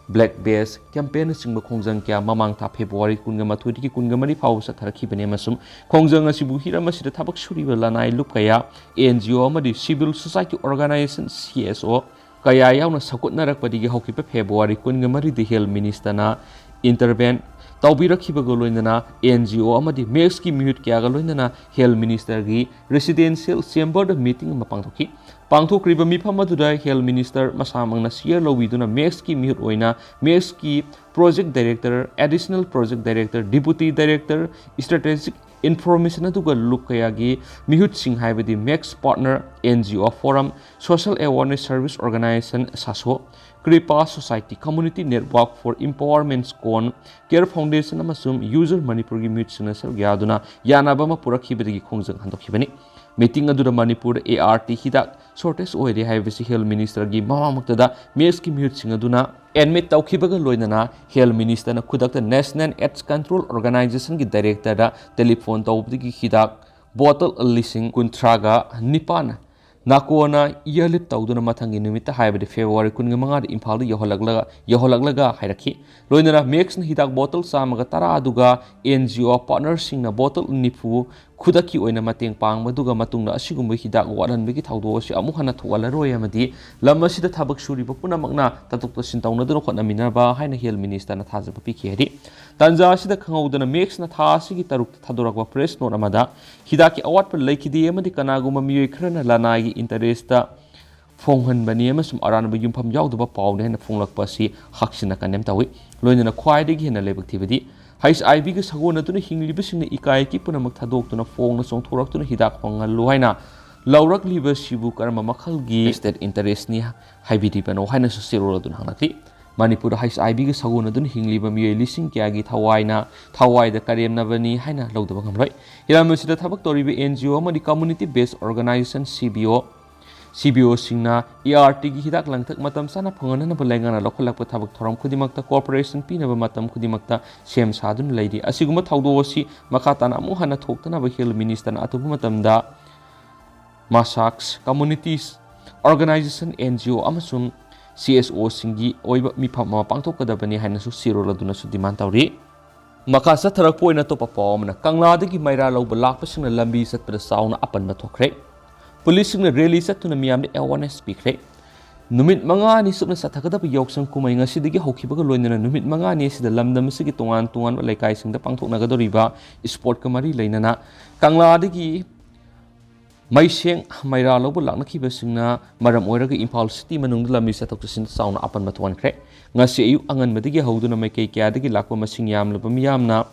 blood bank campaignꯅꯆꯤꯡꯕ ꯈꯣꯡꯖꯪ ꯀꯌꯥ ꯃꯃꯥꯡ ꯊꯥ February ꯀꯨꯟꯒ ꯃꯥꯊꯣꯏꯗꯒꯤ ꯀꯨꯟꯒ ꯃꯔꯤ ꯐꯥꯎꯕ ꯆꯠꯊꯔꯛꯈꯤꯕꯅꯤ ꯑꯃꯁꯨꯡ ꯈꯣꯡꯖꯪ ꯑꯁꯤꯕꯨ ꯍꯤꯔꯝ ꯑꯁꯤꯗ ꯊꯕꯛ ꯁꯨꯔꯤꯕ ꯂꯅꯥꯏ ꯂꯨꯞ ꯀꯌꯥ, NGO ꯑꯃꯗꯤ civil society organization, CSO, ꯀꯌꯥ ꯌꯥꯎꯅ ꯁꯧꯒꯠꯅꯔꯛꯄꯗꯒꯤ ꯍꯧꯈꯤꯕ February ꯀꯨꯟꯒ ꯃꯔꯤꯗ Health Ministerꯅ intervene ꯇꯧꯕꯤꯔꯛꯈꯤꯕꯒ ꯂꯣꯏꯅꯅ NGO ꯑꯃꯗꯤ MACSꯀꯤ ꯃꯤꯍꯨꯠ ꯀꯌꯥꯒ ꯂꯣꯏꯅꯅ Health Ministerꯒꯤ residential chamberꯗ meeting ꯑꯃ ꯄꯥꯡꯊꯣꯛꯈꯤ꯫ ꯄꯥꯡꯊꯣꯛꯈ꯭ꯔꯤꯕ ꯃꯤꯐꯝ ꯑꯗꯨꯗ Health Minister ꯃꯁꯥꯃꯛꯅ chair ꯂꯧꯕꯤꯗꯨꯅ MACSꯀꯤ ꯃꯤꯍꯨꯠ ꯑꯣꯏꯅ MACSꯀꯤ Project Director, Additional Project Director, Deputy Director, Strategic Information ꯑꯗꯨꯒ ꯂꯨꯞ ꯀꯌꯥꯒꯤ ꯃꯤꯍꯨꯠꯁꯤꯡ ꯍꯥꯏꯕꯗꯤ MACS Partner, NGO Forum, Social Awareness Service Organization, SASO, Kripa society, Community Network for Empowerment, ꯀꯣꯟ, ꯀꯦꯌꯔ ꯐꯥꯎꯟꯗꯦꯁꯟ ꯑꯃꯁꯨꯡ ꯌꯨꯖꯔ ꯃꯅꯤꯄꯨꯔꯒꯤ ꯃꯤꯍꯨꯠꯁꯤꯡꯅ ꯁꯔꯨꯛ ꯌꯥꯗꯨꯅ ꯌꯥꯅꯕ ꯑꯃ ꯄꯨꯔꯛꯈꯤꯕꯗꯒꯤ ꯈꯣꯡꯖꯪ ꯍꯟꯗꯣꯛꯈꯤꯕꯅꯤ꯫ Meeting ꯑꯗꯨꯗ ꯃꯅꯤꯄꯨꯔꯗ ART ꯍꯤꯗꯥꯛ shortage ꯑꯣꯏꯔꯦ ꯍꯥꯏꯕꯁꯤ Health Ministerꯒꯤ ꯃꯃꯥꯡꯃꯛꯇꯗ MACSꯀꯤ ꯃꯤꯍꯨꯠꯁꯤꯡ ꯑꯗꯨꯅ admit ꯇꯧꯈꯤꯕꯒ ꯂꯣꯏꯅꯅ Health Ministerꯅ ꯈꯨꯗꯛꯇ National AIDS Control Organizationꯒꯤ directorꯗ telephone ꯇꯧꯕꯗꯒꯤ ꯍꯤꯗꯥꯛ bottle ꯂꯤꯁꯤꯡ ꯀꯨꯟꯊ꯭ꯔꯥꯒ ꯅꯤꯄꯥꯟ ꯅꯥꯀꯣꯟꯅ airlift ꯇꯧꯗꯨꯅ ꯃꯊꯪꯒꯤ ꯅꯨꯃꯤꯠꯇ ꯍꯥꯏꯕꯗꯤ February ꯀꯨꯟꯒ ꯃꯉꯥꯗ ꯏꯝꯐꯥꯜꯗ ꯌꯧꯍꯜꯂꯛꯂꯒ, ꯌꯧꯍꯜꯂꯛꯂꯒ ꯍꯥꯏꯔꯛꯈꯤ꯫ ꯂꯣꯏꯅꯅ MACSꯅ ꯍꯤꯗꯥꯛ bottle ꯆꯥꯝꯃꯒ ꯇꯔꯥ ꯑꯗꯨꯒ NGO partnerꯁꯤꯡꯅ bottle ꯅꯤꯐꯨ ꯈꯨꯗꯛꯀꯤ ꯑꯣꯏꯅ ꯃꯇꯦꯡ ꯄꯥꯡꯕꯗꯨꯒ ꯃꯇꯨꯡꯗ ꯑꯁꯤꯒꯨꯝꯕ ꯍꯤꯗꯥꯛ ꯋꯥꯠꯍꯟꯕꯒꯤ ꯊꯧꯗꯣꯛ ꯑꯁꯤ ꯑꯃꯨꯛ ꯍꯟꯅ ꯊꯣꯛꯍꯜꯂꯔꯣꯏ ꯑꯃꯗꯤ ꯂꯝ ꯑꯁꯤꯗ ꯊꯕꯛ ꯁꯨꯔꯤꯕ ꯄꯨꯝꯅꯃꯛꯅ ꯇꯥꯊꯣꯛ ꯇꯥꯁꯤꯟ ꯇꯧꯅꯗꯨꯅ ꯍꯣꯠꯅꯃꯤꯟꯅꯕ ꯍꯥꯏꯅ Health Ministerꯅ ꯊꯥꯖꯕ ꯄꯤꯈꯤ ꯍꯥꯏꯔꯤ꯫ ꯇꯥꯟꯖꯥ ꯑꯁꯤꯗ ꯈꯪꯍꯧꯗꯅ MACSꯅ ꯊꯥ ꯑꯁꯤꯒꯤ ꯇꯔꯨꯛꯇ ꯊꯥꯗꯣꯔꯛꯄ press note ꯑꯃꯗ ꯍꯤꯗꯥꯛꯀꯤ ꯑꯋꯥꯠꯄ ꯂꯩꯈꯤꯗꯦ ꯑꯃꯗꯤ ꯀꯅꯥꯒꯨꯝꯕ ꯃꯤꯑꯣꯏ ꯈꯔꯅ ꯂꯅꯥꯏꯒꯤ interestꯇ ꯐꯣꯡꯍꯟꯕꯅꯤ ꯑꯃꯁꯨꯡ ꯑꯔꯥꯟꯕ ꯌꯨꯝꯐꯝ ꯌꯥꯎꯗꯕ ꯄꯥꯎꯅꯤ ꯍꯥꯏꯅ ꯐꯣꯡꯂꯛꯄ ꯑꯁꯤ ꯍꯛꯆꯤꯟꯅ condemn ꯇꯧꯏ꯫ ꯂꯣꯏꯅꯅ ꯈ꯭ꯋꯥꯏꯗꯒꯤ ꯍꯦꯟꯅ ꯂꯥꯏꯕꯛ ꯊꯤꯕꯗꯤ, ꯍꯩꯆ ꯑꯥꯏ ꯚꯤꯒ ꯁꯥꯒꯣꯟꯅꯗꯨꯅ ꯍꯤꯡꯂꯤꯕꯁꯤꯡꯅ ꯏꯀꯥꯏ ꯑꯀꯤ ꯄꯨꯝꯅꯃꯛ ꯊꯥꯗꯣꯛꯇꯨꯅ ꯐꯣꯡꯅ ꯆꯣꯡꯊꯣꯔꯛꯇꯨꯅ ꯍꯤꯗꯥꯛ ꯐꯪꯍꯜꯂꯨ ꯍꯥꯏꯅ ꯂꯧꯔꯛꯂꯤꯕꯁꯤꯕꯨ ꯀꯔꯝꯕ ꯃꯈꯜꯒꯤ vested interestꯅꯤ ꯍꯥꯏꯕꯤꯔꯤꯕꯅꯣ ꯍꯥꯏꯅꯁꯨ ꯆꯦꯔꯣꯜ ꯑꯗꯨꯅ ꯍꯪꯂꯛꯂꯤ꯫ ꯃꯅꯤꯄꯨꯔꯗ ꯍꯩꯆ ꯑꯥꯏ ꯚꯤꯒ ꯁꯥꯒꯣꯟꯅꯗꯨꯅ ꯍꯤꯡꯂꯤꯕ ꯃꯤꯑꯣꯏ ꯂꯤꯁꯤꯡ ꯀꯌꯥꯒꯤ ꯊꯋꯥꯏꯅ, ꯊꯋꯥꯏꯗ ꯀꯔꯦꯝꯅꯕꯅꯤ ꯍꯥꯏꯅ ꯂꯧꯗꯕ ꯉꯝꯂꯣꯏ꯫ ꯍꯤꯔꯝ ꯑꯁꯤꯗ ꯊꯕꯛ ꯇꯧꯔꯤꯕ ꯑꯦꯟ ꯖꯤ ꯑꯣ ꯑꯃꯗꯤ community based organization, C B ꯑꯣ, ꯁꯤ ꯕꯤ ꯑꯣꯁꯤꯡꯅ ꯑꯦ ꯑꯥꯔ ꯇꯤꯒꯤ ꯍꯤꯗꯥꯛ ꯂꯥꯡꯊꯛ ꯃꯇꯝ ꯆꯥꯅ ꯐꯪꯍꯟꯅꯕ ꯂꯩꯉꯥꯛꯅ ꯂꯧꯈꯠꯂꯛꯄ ꯊꯕꯛ ꯊꯧꯔꯝ ꯈꯨꯗꯤꯡꯃꯛꯇ cooperation ꯄꯤꯅꯕ ꯃꯇꯝ ꯈꯨꯗꯤꯡꯃꯛꯇ ꯁꯦꯝ ꯁꯥꯗꯨꯅ ꯂꯩꯔꯤ꯫ ꯑꯁꯤꯒꯨꯝꯕ ꯊꯧꯗꯣꯛ ꯑꯁꯤ ꯃꯈꯥ ꯇꯥꯅ ꯑꯃꯨꯛ ꯍꯟꯅ ꯊꯣꯛꯇꯅꯕ health ministerꯅ ꯑꯊꯨꯕ ꯃꯇꯝꯗ ꯃꯁꯥꯛꯁ, communities, organization, and G O ꯑꯃꯁꯨꯡ ꯁꯤ ꯑꯦꯁ ꯑꯣꯁꯤꯡꯒꯤ ꯑꯣꯏꯕ ꯃꯤꯐꯝ ꯑꯃ ꯄꯥꯡꯊꯣꯛꯀꯗꯕꯅꯤ ꯍꯥꯏꯅꯁꯨ ꯆꯦꯔꯣꯜ ꯑꯗꯨꯅꯁꯨ demand ꯇꯧꯔꯤ꯫ ꯃꯈꯥ ꯆꯠꯊꯔꯛꯄ ꯑꯣꯏꯅ ꯑꯇꯣꯞꯄ ꯄꯥꯎ ꯑꯃꯅ, ꯀꯪꯂꯥꯗꯒꯤ ꯃꯩꯔꯥ ꯂꯧꯕ ꯂꯥꯛꯄꯁꯤꯡꯅ ꯂꯝꯕꯤ ꯆꯠꯄꯗ ꯆꯥꯎꯅ ꯑꯄꯟꯕ ꯊꯣꯛꯈ꯭ꯔꯦ꯫ ꯄꯨꯂꯤꯁꯁꯤꯡꯅ rally ꯆꯠꯇꯨꯅ ꯃꯤꯌꯥꯝꯗ awareness ꯄꯤꯈ꯭ꯔꯦ꯫ ꯅꯨꯃꯤꯠ ꯃꯉꯥꯅꯤ ꯆꯨꯞꯅ ꯆꯠꯊꯒꯗꯕ ꯌꯥꯎꯁꯪ ꯀꯨꯝꯍꯩ ꯉꯁꯤꯗꯒꯤ ꯍꯧꯈꯤꯕꯒ ꯂꯣꯏꯅꯅ ꯅꯨꯃꯤꯠ ꯃꯉꯥꯅꯤ ꯑꯁꯤꯗ ꯂꯝꯗꯝ ꯑꯁꯤꯒꯤ ꯇꯣꯉꯥꯟ ꯇꯣꯉꯥꯟꯕ ꯂꯩꯀꯥꯏꯁꯤꯡꯗ ꯄꯥꯡꯊꯣꯛꯅꯒꯗꯧꯔꯤꯕ sportꯀ ꯃꯔꯤ ꯂꯩꯅꯅ ꯀꯪꯂꯥꯗꯒꯤ ꯃꯩꯁꯦꯡ ꯃꯩꯔꯥ ꯂꯧꯕ ꯂꯥꯛꯅꯈꯤꯕꯁꯤꯡꯅ ꯃꯔꯝ ꯑꯣꯏꯔꯒ ꯏꯝꯐꯥꯜ city ꯃꯅꯨꯡꯗ ꯂꯝꯕꯤ ꯆꯠꯊꯣꯛ ꯆꯠꯁꯤꯟꯗ ꯆꯥꯎꯅ ꯑꯄꯟꯕ ꯊꯣꯛꯍꯟꯈ꯭ꯔꯦ꯫ ꯉꯁꯤ ꯑꯌꯨꯛ ꯑꯉꯟꯕꯗꯒꯤ ꯍꯧꯗꯨꯅ ꯃꯥꯏꯀꯩ ꯀꯌꯥꯗꯒꯤ ꯂꯥꯛꯄ ꯃꯁꯤꯡ ꯌꯥꯝꯂꯕ ꯃꯤꯌꯥꯝꯅ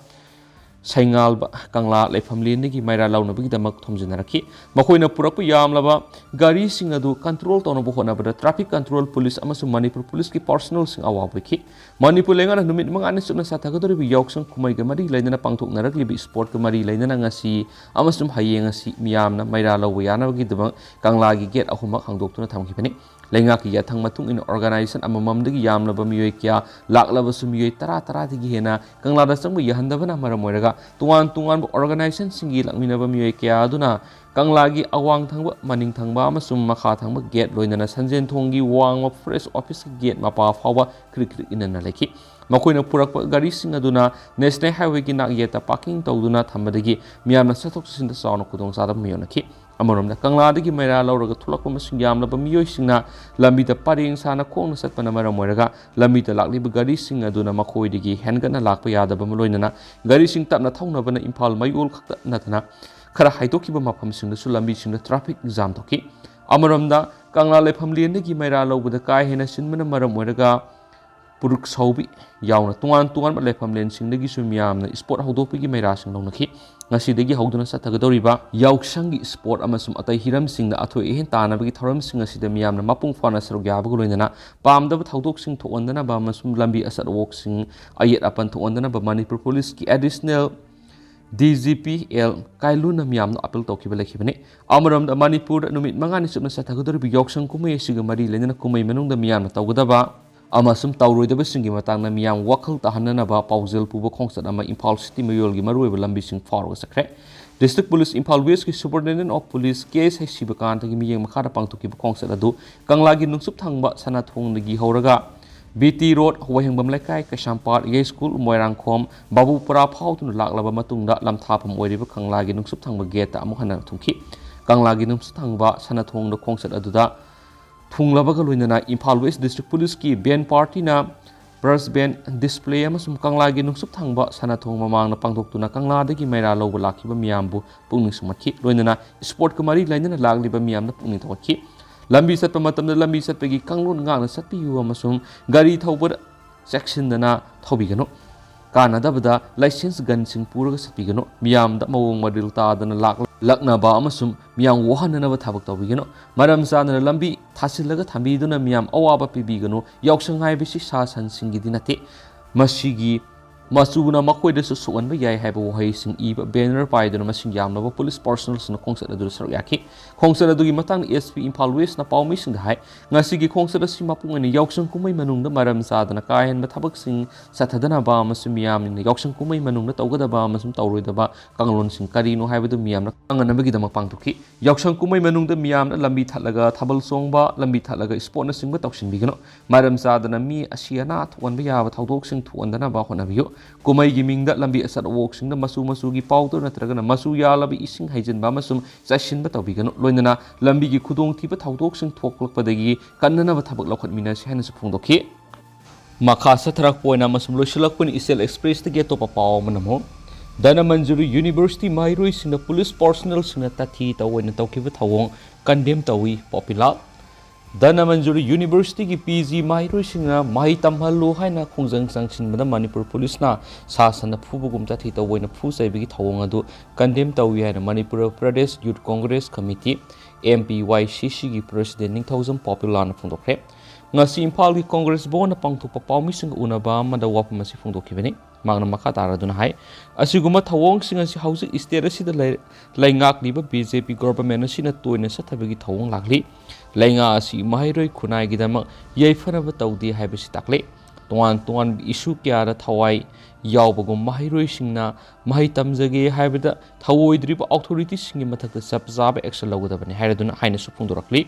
ꯁꯩꯉꯥꯜꯕ ꯀꯪꯂꯥ ꯂꯩꯐꯝꯂꯦꯟꯗꯒꯤ ꯃꯩꯔꯥ ꯂꯧꯅꯕꯒꯤꯗꯃꯛ ꯊꯣꯝꯖꯤꯟꯅꯔꯛꯈꯤ꯫ ꯃꯈꯣꯏꯅ ꯄꯨꯔꯛꯄ ꯌꯥꯝꯂꯕ ꯒꯥꯔꯤꯁꯤꯡ ꯑꯗꯨ control ꯇꯧꯅꯕ ꯍꯣꯠꯅꯕꯗ traffic control police ꯑꯃꯁꯨꯡ ꯃꯅꯤꯄꯨꯔ ꯄꯨꯂꯤꯁꯀꯤ personnelꯁꯤꯡ ꯑꯋꯥꯕ ꯑꯣꯏꯈꯤ꯫ ꯃꯅꯤꯄꯨꯔ ꯂꯩꯉꯥꯛꯅ ꯅꯨꯃꯤꯠ ꯃꯉꯥꯅꯤ ꯆꯨꯞꯅ ꯆꯠꯊꯒꯗꯧꯔꯤꯕ ꯌꯥꯎꯁꯪ ꯀꯨꯝꯍꯩꯒ ꯃꯔꯤ ꯂꯩꯅꯅ ꯄꯥꯡꯊꯣꯛꯅꯔꯛꯂꯤꯕ sportꯀ ꯃꯔꯤ ꯂꯩꯅꯅ ꯉꯁꯤ ꯑꯃꯁꯨꯡ ꯍꯌꯦꯡ ꯑꯁꯤ ꯃꯤꯌꯥꯝꯅ ꯃꯩꯔꯥ ꯂꯧꯕ ꯌꯥꯅꯕꯒꯤꯗꯃꯛ ꯀꯪꯂꯥꯒꯤ gate ꯑꯍꯨꯝꯃꯛ ꯍꯥꯡꯗꯣꯛꯇꯨꯅ ꯊꯝꯈꯤꯕꯅꯤ꯫ ꯂꯩꯉꯥꯛꯀꯤ ꯌꯥꯊꯪ ꯃꯇꯨꯡ ꯏꯟꯅ organization ꯑꯃꯃꯝꯗꯒꯤ ꯌꯥꯝꯂꯕ ꯃꯤꯑꯣꯏ ꯀꯌꯥ ꯂꯥꯛꯂꯕꯁꯨ ꯃꯤꯑꯣꯏ ꯇꯔꯥ, ꯇꯔꯥꯗꯒꯤ ꯍꯦꯟꯅ ꯀꯪꯂꯥꯗ ꯆꯪꯕ ꯌꯥꯍꯟꯗꯕꯅ ꯃꯔꯝ ꯑꯣꯏꯔꯒ ꯇꯣꯉꯥꯟ ꯇꯣꯉꯥꯟꯕ organizationꯁꯤꯡꯒꯤ ꯂꯥꯛꯃꯤꯟꯅꯕ ꯃꯤꯑꯣꯏ ꯀꯌꯥ ꯑꯗꯨꯅ ꯀꯪꯂꯥꯒꯤ ꯑꯋꯥꯡ ꯊꯪꯕ, ꯃꯅꯤꯡ ꯊꯪꯕ ꯑꯃꯁꯨꯡ ꯃꯈꯥ ꯊꯪꯕ gate, ꯂꯣꯏꯅꯅ ꯁꯟꯖꯦꯟ ꯊꯣꯡꯒꯤ ꯋꯥꯡꯃ forest officeꯀꯤ gate ꯃꯄꯥ ꯐꯥꯎꯕ ꯀ꯭ꯔꯤꯛ ꯀ꯭ꯔꯤꯛ ꯏꯟꯅꯅ ꯂꯩꯈꯤ꯫ ꯃꯈꯣꯏꯅ ꯄꯨꯔꯛꯄ ꯒꯥꯔꯤꯁꯤꯡ ꯑꯗꯨꯅ national highwayꯒꯤ ꯅꯥꯛ ꯌꯦꯠꯇ parking ꯇꯧꯗꯨꯅ ꯊꯝꯕꯗꯒꯤ ꯃꯤꯌꯥꯝꯅ ꯆꯠꯊꯣꯛ ꯆꯠꯁꯤꯟꯗ ꯆꯥꯎꯅ ꯈꯨꯗꯣꯡꯆꯥꯗꯕ ꯃꯥꯌꯣꯛꯅꯈꯤ꯫ ꯑꯃꯔꯣꯝꯗ, ꯀꯪꯂꯥꯗꯒꯤ ꯃꯩꯔꯥ ꯂꯧꯔꯒ ꯊꯣꯛꯂꯛꯄ ꯃꯁꯤꯡ ꯌꯥꯝꯂꯕ ꯃꯤꯑꯣꯏꯁꯤꯡꯅ ꯂꯝꯕꯤꯗ ꯄꯔꯦꯡ ꯁꯥꯅ ꯈꯣꯡꯅ ꯆꯠꯄꯅ ꯃꯔꯝ ꯑꯣꯏꯔꯒ ꯂꯝꯕꯤꯗ ꯂꯥꯛꯂꯤꯕ ꯒꯥꯔꯤꯁꯤꯡ ꯑꯗꯨꯅ ꯃꯈꯣꯏꯗꯒꯤ ꯍꯦꯟꯒꯠꯅ ꯂꯥꯛꯄ ꯌꯥꯗꯕ ꯑꯃ, ꯂꯣꯏꯅꯅ ꯒꯥꯔꯤꯁꯤꯡ ꯇꯞꯅ ꯊꯧꯅꯕꯅ ꯏꯝꯐꯥꯜ ꯃꯌꯣꯜ ꯈꯛꯇ ꯅꯠꯇꯅ ꯈꯔ ꯍꯥꯏꯗꯣꯛꯈꯤꯕ ꯃꯐꯝꯁꯤꯡꯗꯁꯨ ꯂꯝꯕꯤꯁꯤꯡꯗ traffic jam ꯊꯣꯛꯈꯤ꯫ ꯑꯃꯔꯣꯝꯗ, ꯀꯪꯂꯥ ꯂꯩꯐꯝꯂꯦꯟꯗꯒꯤ ꯃꯩꯔꯥ ꯂꯧꯕꯗ ꯀꯥ ꯍꯦꯟꯅ ꯁꯤꯟꯕꯅ ꯃꯔꯝ ꯑꯣꯏꯔꯒ ꯄꯨꯔꯨꯛ ꯁꯥꯎꯕꯤ ꯌꯥꯎꯅ ꯇꯣꯉꯥꯟ ꯇꯣꯉꯥꯟꯕ ꯂꯩꯐꯝꯂꯦꯟꯁꯤꯡꯗꯒꯤꯁꯨ ꯃꯤꯌꯥꯝꯅ ꯏꯁꯄꯣꯔꯠ ꯍꯧꯗꯣꯛꯄꯒꯤ ꯃꯩꯔꯥꯁꯤꯡ ꯂꯧꯅꯈꯤ꯫ ꯉꯁꯤꯗꯒꯤ ꯍꯧꯗꯨꯅ ꯆꯠꯊꯒꯗꯧꯔꯤꯕ ꯌꯥꯎꯁꯪꯒꯤ ꯏꯁꯄꯣꯔꯠ ꯑꯃꯁꯨꯡ ꯑꯇꯩ ꯍꯤꯔꯝꯁꯤꯡꯗ ꯑꯊꯣꯏ ꯑꯍꯦꯟ ꯇꯥꯟꯅꯕꯒꯤ ꯊꯧꯔꯝꯁꯤꯡ ꯑꯁꯤꯗ ꯃꯤꯌꯥꯝꯅ ꯃꯄꯨꯡ ꯐꯥꯅ ꯁꯔꯨꯛ ꯌꯥꯕꯒ ꯂꯣꯏꯅꯅ ꯄꯥꯝꯗꯕ ꯊꯧꯗꯣꯛꯁꯤꯡ ꯊꯣꯛꯍꯟꯗꯅꯕ ꯑꯃꯁꯨꯡ ꯂꯝꯕꯤ ꯑꯆꯠ ꯑꯋꯣꯛꯁꯤꯡ ꯑꯌꯦꯠ ꯑꯄꯟ ꯊꯣꯛꯍꯟꯗꯅꯕ ꯃꯅꯤꯄꯨꯔ ꯄꯨꯂꯤꯁꯀꯤ additional D G P L ꯀꯥꯏꯂꯨꯅ ꯃꯤꯌꯥꯝꯗ ꯑꯥꯄꯤꯜ ꯇꯧꯈꯤꯕ ꯂꯩꯈꯤꯕꯅꯤ꯫ ꯑꯃꯔꯣꯝꯗ, ꯃꯅꯤꯄꯨꯔꯗ ꯅꯨꯃꯤꯠ ꯃꯉꯥꯅꯤ ꯆꯨꯞꯅ ꯆꯠꯊꯒꯗꯧꯔꯤꯕ ꯌꯥꯎꯁꯪ ꯀꯨꯝꯍꯩ ꯑꯁꯤꯒ ꯃꯔꯤ ꯂꯩꯅꯅ ꯀꯨꯝꯍꯩ ꯃꯅꯨꯡꯗ ꯃꯤꯌꯥꯝꯅ ꯇꯧꯒꯗꯕ ꯑꯃꯁꯨꯡ ꯇꯧꯔꯣꯏꯗꯕꯁꯤꯡꯒꯤ ꯃꯇꯥꯡꯗ ꯃꯤꯌꯥꯝ ꯋꯥꯈꯜ ꯇꯥꯍꯟꯅꯅꯕ ꯄꯥꯎꯖꯦꯜ ꯄꯨꯕ ꯈꯣꯡꯆꯠ ꯑꯃ ꯏꯝꯐꯥꯜ ꯁꯤꯇꯤ ꯃꯌꯣꯜꯒꯤ ꯃꯔꯨꯑꯣꯏꯕ ꯂꯝꯕꯤꯁꯤꯡ ꯐꯥꯎꯔꯒ ꯆꯠꯈ꯭ꯔꯦ꯫ ꯗꯤꯁꯇ꯭ꯔꯤꯛ ꯄꯨꯂꯤꯁ ꯏꯝꯐꯥꯜ ꯋꯦꯁꯀꯤ ꯁꯨꯄꯔꯤꯟꯇꯦꯟꯗꯦꯟꯠ ꯑꯣꯐ ꯄꯨꯂꯤꯁ ꯀꯦ ꯑꯦꯁ ꯍꯩꯁꯤꯕꯀꯥꯟꯇꯒꯤ ꯃꯤꯠꯌꯦꯡ ꯃꯈꯥꯗ ꯄꯥꯡꯊꯣꯛꯈꯤꯕ ꯈꯣꯡꯆꯠ ꯑꯗꯨ ꯀꯪꯂꯥꯒꯤ ꯅꯨꯡꯆꯨꯞ ꯊꯪꯕ ꯁꯅꯥꯊꯣꯡꯗꯒꯤ ꯍꯧꯔꯒ ꯕꯤ ꯇꯤ ꯔꯣꯗ, ꯋꯥꯍꯦꯡꯕꯝ ꯂꯩꯀꯥꯏ, ꯀꯩꯁꯥꯝꯄꯥꯠ, ꯌꯥꯏꯁ꯭ꯀꯨꯜ, ꯃꯣꯏꯔꯥꯡꯈꯣꯝ, ꯕꯥꯕꯨꯄꯨꯔꯥ ꯐꯥꯎꯗꯨꯅ ꯂꯥꯛꯂꯕ ꯃꯇꯨꯡꯗ ꯂꯝꯊꯥꯐꯝ ꯑꯣꯏꯔꯤꯕ ꯀꯪꯂꯥꯒꯤ ꯅꯨꯡꯆꯨꯞ ꯊꯪꯕ ꯒꯦꯠꯇ ꯑꯃꯨꯛ ꯍꯟꯅ ꯊꯨꯡꯈꯤ꯫ ꯀꯪꯂꯥꯒꯤ ꯅꯨꯡꯆꯨꯞ ꯊꯪꯕ ꯁꯅꯥꯊꯣꯡꯗ ꯈꯣꯡꯆꯠ ꯑꯗꯨꯗ ꯊꯨꯡꯂꯕꯒ ꯂꯣꯏꯅꯅ ꯏꯝꯐꯥꯜ ꯋꯦꯁ ꯗꯤꯁꯇ꯭ꯔꯤꯛ ꯄꯨꯂꯤꯁꯀꯤ ꯕꯦꯟ ꯄꯥꯔꯇꯤꯅ ꯕ꯭ꯔꯁ ꯕꯦꯟ ꯗꯤꯁꯄ꯭ꯂꯦ ꯑꯃꯁꯨꯡ ꯀꯪꯂꯥꯒꯤ ꯅꯨꯡꯆꯨꯞ ꯊꯪꯕ ꯁꯅꯥꯊꯣꯡ ꯃꯃꯥꯡꯗ ꯄꯥꯡꯊꯣꯛꯇꯨꯅ ꯀꯪꯂꯥꯗꯒꯤ ꯃꯩꯔꯥ ꯂꯧꯕ ꯂꯥꯛꯈꯤꯕ ꯃꯤꯌꯥꯝꯕꯨ ꯄꯨꯛꯅꯤꯡ ꯁꯨꯝꯍꯠꯈꯤ꯫ ꯂꯣꯏꯅꯅ ꯏꯁꯄꯣꯔꯠꯀ ꯃꯔꯤ ꯂꯩꯅꯅ ꯂꯥꯛꯂꯤꯕ ꯃꯤꯌꯥꯝꯗ ꯄꯨꯛꯅꯤꯡ ꯊꯧꯒꯠꯈꯤ꯫ ꯂꯝꯕꯤ ꯆꯠꯄ ꯃꯇꯝꯗ ꯂꯝꯕꯤ ꯆꯠꯄꯒꯤ ꯀꯥꯡꯂꯣꯟ ꯉꯥꯛꯅ ꯆꯠꯄꯤꯌꯨ ꯑꯃꯁꯨꯡ ꯒꯥꯔꯤ ꯊꯧꯕꯗ ꯆꯦꯛꯁꯤꯟꯗꯅ ꯊꯧꯕꯤꯒꯅꯨ꯫ ꯀꯥꯟꯅꯗꯕꯗ ꯂꯥꯏꯁꯦꯟꯁ ꯒꯟꯁꯤꯡ ꯄꯨꯔꯒ ꯆꯠꯄꯤꯒꯅꯨ꯫ ꯃꯤꯌꯥꯝꯗ ꯃꯑꯣꯡ ꯃꯔꯤꯜ ꯇꯥꯗꯅ ꯂꯥꯛ-, ꯂꯛꯅꯕ ꯑꯃꯁꯨꯡ ꯃꯤꯌꯥꯝ ꯋꯥꯍꯟꯅꯅꯕ ꯊꯕꯛ ꯇꯧꯕꯤꯒꯅꯨ꯫ ꯃꯔꯝ ꯆꯥꯗꯅ ꯂꯝꯕꯤ ꯊꯥꯁꯤꯜꯂꯒ ꯊꯝꯕꯤꯗꯨꯅ ꯃꯤꯌꯥꯝ ꯑꯋꯥꯕ ꯄꯤꯕꯤꯒꯅꯨ꯫ ꯌꯥꯎꯁꯪ ꯍꯥꯏꯕꯁꯤ ꯁꯥ ꯁꯟꯁꯤꯡꯒꯤꯗꯤ ꯅꯠꯇꯦ꯫ ꯃꯁꯤꯒꯤ ꯃꯆꯨꯅ ꯃꯈꯣꯏꯗꯁꯨ ꯁꯣꯛꯍꯟꯕ ꯌꯥꯏ ꯍꯥꯏꯕ ꯋꯥꯍꯩꯁꯤꯡ ꯏꯕ ꯕꯦꯅꯔ ꯄꯥꯏꯗꯨꯅ ꯃꯁꯤꯡ ꯌꯥꯝꯂꯕ ꯄꯨꯂꯤꯁ ꯄꯥꯔꯁꯣꯅꯦꯜꯁꯤꯡꯅ ꯈꯣꯡꯆꯠ ꯑꯗꯨꯗ ꯁꯔꯨꯛ ꯌꯥꯈꯤ꯫ ꯈꯣꯡꯆꯠ ꯑꯗꯨꯒꯤ ꯃꯇꯥꯡꯗ ꯑꯦꯁ ꯄꯤ ꯏꯝꯐꯥꯜ ꯋꯦꯁꯅ ꯄꯥꯎꯃꯤꯁꯤꯡꯗ ꯍꯥꯏ, ꯉꯁꯤꯒꯤ ꯈꯣꯡꯆꯠ ꯑꯁꯤ ꯃꯄꯨꯡ ꯑꯣꯏꯅ ꯌꯥꯎꯁꯪ ꯀꯨꯝꯍꯩ ꯃꯅꯨꯡꯗ ꯃꯔꯝ ꯆꯥꯗꯅ ꯀꯥ ꯍꯦꯟꯕ ꯊꯕꯛꯁꯤꯡ ꯆꯠꯊꯗꯅꯕ ꯑꯃꯁꯨꯡ ꯃꯤꯌꯥꯝꯅ ꯌꯥꯎꯁꯪ ꯀꯨꯝꯍꯩ ꯃꯅꯨꯡꯗ ꯇꯧꯒꯗꯕ ꯑꯃꯁꯨꯡ ꯇꯧꯔꯣꯏꯗꯕ ꯀꯥꯡꯂꯣꯟꯁꯤꯡ ꯀꯔꯤꯅꯣ ꯍꯥꯏꯕꯗꯨ ꯃꯤꯌꯥꯝꯅ ꯈꯪꯍꯟꯅꯕꯒꯤꯗꯃꯛ ꯄꯥꯡꯊꯣꯛꯈꯤ꯫ ꯌꯥꯎꯁꯪ ꯀꯨꯝꯍꯩ ꯃꯅꯨꯡꯗ ꯃꯤꯌꯥꯝꯅ ꯂꯝꯕꯤ ꯊꯠꯂꯒ ꯊꯥꯕꯜ ꯆꯣꯡꯕ, ꯂꯝꯕꯤ ꯊꯠꯂꯒ ꯏꯁꯄꯣꯔꯠꯅꯆꯤꯡꯕ ꯇꯧꯁꯤꯟꯕꯤꯒꯅꯨ꯫ ꯃꯔꯝ ꯆꯥꯗꯅ ꯃꯤ ꯑꯁꯤ ꯑꯅꯥ ꯊꯣꯛꯍꯟꯕ ꯌꯥꯕ ꯊꯧꯗꯣꯛꯁꯤꯡ ꯊꯣꯛꯍꯟꯗꯅꯕ ꯍꯣꯠꯅꯕꯤꯌꯨ꯫ ꯀꯨꯝꯍꯩꯒꯤ ꯃꯤꯡꯗ ꯂꯝꯕꯤ ꯑꯆꯠ ꯑꯋꯣꯛꯁꯤꯡꯗ ꯃꯆꯨ ꯃꯆꯨꯒꯤ ꯄꯥꯎꯗꯔ ꯅꯠꯇ꯭ꯔꯒꯅ ꯃꯆꯨ ꯌꯥꯜꯂꯕ ꯏꯁꯤꯡ ꯍꯩꯖꯤꯟꯕ ꯑꯃꯁꯨꯡ ꯆꯥꯏꯁꯤꯟꯕ ꯇꯧꯕꯤꯒꯅꯨ꯫ ꯂꯣꯏꯅꯅ ꯂꯝꯕꯤꯒꯤ ꯈꯨꯗꯣꯡꯊꯤꯕ ꯊꯧꯗꯣꯛꯁꯤꯡ ꯊꯣꯛꯂꯛꯄꯗꯒꯤ ꯀꯟꯅꯅꯕ ꯊꯕꯛ ꯂꯧꯈꯠꯃꯤꯟꯅꯁꯤ ꯍꯥꯏꯅꯁꯨ ꯐꯣꯡꯗꯣꯛꯈꯤ꯫ ꯃꯈꯥ ꯆꯠꯊꯔꯛꯄ ꯑꯣꯏꯅ ꯑꯃꯁꯨꯡ ꯂꯣꯏꯁꯤꯜꯂꯛꯄ ꯑꯣꯏꯅ ꯏꯆꯦꯜ ꯑꯦꯛꯁꯄ꯭ꯔꯦꯁꯇꯒꯤ ꯑꯇꯣꯞꯄ ꯄꯥꯎ ꯑꯃꯅ ꯑꯃꯨꯛ, ꯙꯅꯃꯟꯖꯨꯔꯤ ꯌꯨꯅꯤꯚꯔꯁꯤꯇꯤ ꯃꯍꯩꯔꯣꯏꯁꯤꯡꯅ ꯄꯨꯂꯤꯁ ꯄꯥꯔꯁꯣꯅꯦꯜꯁꯤꯡꯅ ꯇꯥꯊꯤ ꯇꯧꯑꯣꯏꯅ ꯇꯧꯈꯤꯕ ꯊꯧꯑꯣꯡ ꯀꯟꯗꯦꯝ ꯇꯧꯏ, ꯄꯣꯄꯤꯂꯥꯜ꯫ ꯙꯅꯃꯟꯖꯨꯔꯤ ꯌꯨꯅꯤꯚꯔꯁꯤꯇꯤꯒꯤ ꯄꯤ ꯖꯤ ꯃꯍꯩꯔꯣꯏꯁꯤꯡꯅ ꯃꯍꯩ ꯇꯝꯍꯜꯂꯨ ꯍꯥꯏꯅ ꯈꯣꯡꯖꯪ ꯆꯪꯁꯤꯟꯕꯗ ꯃꯅꯤꯄꯨꯔ ꯄꯨꯂꯤꯁꯅ ꯁꯥ ꯁꯟꯅ ꯐꯨꯕꯒꯨꯝ ꯇꯥꯊꯤ ꯇꯧꯑꯣꯏꯅ ꯐꯨ ꯆꯩꯕꯒꯤ ꯊꯧꯑꯣꯡ ꯑꯗꯨ ꯀꯟꯗꯦꯝ ꯇꯧꯏ ꯍꯥꯏꯅ ꯃꯅꯤꯄꯨꯔ ꯄ꯭ꯔꯗꯦꯁ ꯌꯨꯠ ꯀꯣꯡꯒ꯭ꯔꯦꯁ ꯀꯃꯤꯇꯤ, ꯑꯦꯝ ꯄꯤ ꯋꯥꯏ ꯁꯤ ꯁꯤꯒꯤ ꯄ꯭ꯔꯁꯤꯗꯦꯟ ꯅꯤꯡꯊꯧꯖꯝ ꯄꯣꯄꯤꯂꯥꯜꯅ ꯐꯣꯡꯗꯣꯛꯈ꯭ꯔꯦ꯫ ꯉꯁꯤ ꯏꯝꯐꯥꯜꯒꯤ ꯀꯣꯡꯒ꯭ꯔꯦꯁ ꯚꯕꯟꯗ ꯄꯥꯡꯊꯣꯛꯄ ꯄꯥꯎꯃꯤꯁꯤꯡꯒ ꯎꯅꯕ ꯑꯃꯗ ꯋꯥꯐꯝ ꯑꯁꯤ ꯐꯣꯡꯗꯣꯛꯈꯤꯕꯅꯤ꯫ ꯃꯍꯥꯛꯅ ꯃꯈꯥ ꯇꯥꯔꯗꯨꯅ ꯍꯥꯏ, ꯑꯁꯤꯒꯨꯝꯕ ꯊꯧꯑꯣꯡꯁꯤꯡ ꯑꯁꯤ ꯍꯧꯖꯤꯛ ꯁ꯭ꯇꯦꯠ ꯑꯁꯤꯗ ꯂꯩ-, ꯂꯩꯉꯥꯛꯂꯤꯕ ꯕꯤ ꯖꯦ ꯄꯤ ꯒꯣꯚꯔꯟꯃꯦꯟꯠ ꯑꯁꯤꯅ ꯇꯣꯏꯅ ꯆꯠꯊꯕꯒꯤ ꯊꯧꯑꯣꯡ ꯂꯥꯛꯂꯤ꯫ ꯂꯩꯉꯥꯛ ꯑꯁꯤ ꯃꯍꯩꯔꯣꯏ ꯈꯨꯟꯅꯥꯏꯒꯤꯗꯃꯛ ꯌꯥꯏꯐꯅꯕ ꯇꯧꯗꯦ ꯍꯥꯏꯕꯁꯤ ꯇꯥꯛꯂꯤ꯫ ꯇꯣꯉꯥꯟ ꯇꯣꯉꯥꯟꯕ ꯏꯁꯨ ꯀꯌꯥꯗ ꯊꯋꯥꯏ ꯌꯥꯎꯕꯒꯨꯝ ꯃꯍꯩꯔꯣꯏꯁꯤꯡꯅ ꯃꯍꯩ ꯇꯝꯖꯒꯦ ꯍꯥꯏꯕꯗ ꯊꯧꯑꯣꯏꯗ꯭ꯔꯤꯕ ꯑꯣꯊꯣꯔꯤꯇꯤꯁꯤꯡꯒꯤ ꯃꯊꯛꯇ ꯆꯞ ꯆꯥꯕ ꯑꯦꯛꯁꯟ ꯂꯧꯒꯗꯕꯅꯤ ꯍꯥꯏꯔꯗꯨꯅ ꯍꯥꯏꯅꯁꯨ ꯐꯣꯡꯗꯣꯔꯛꯂꯤ꯫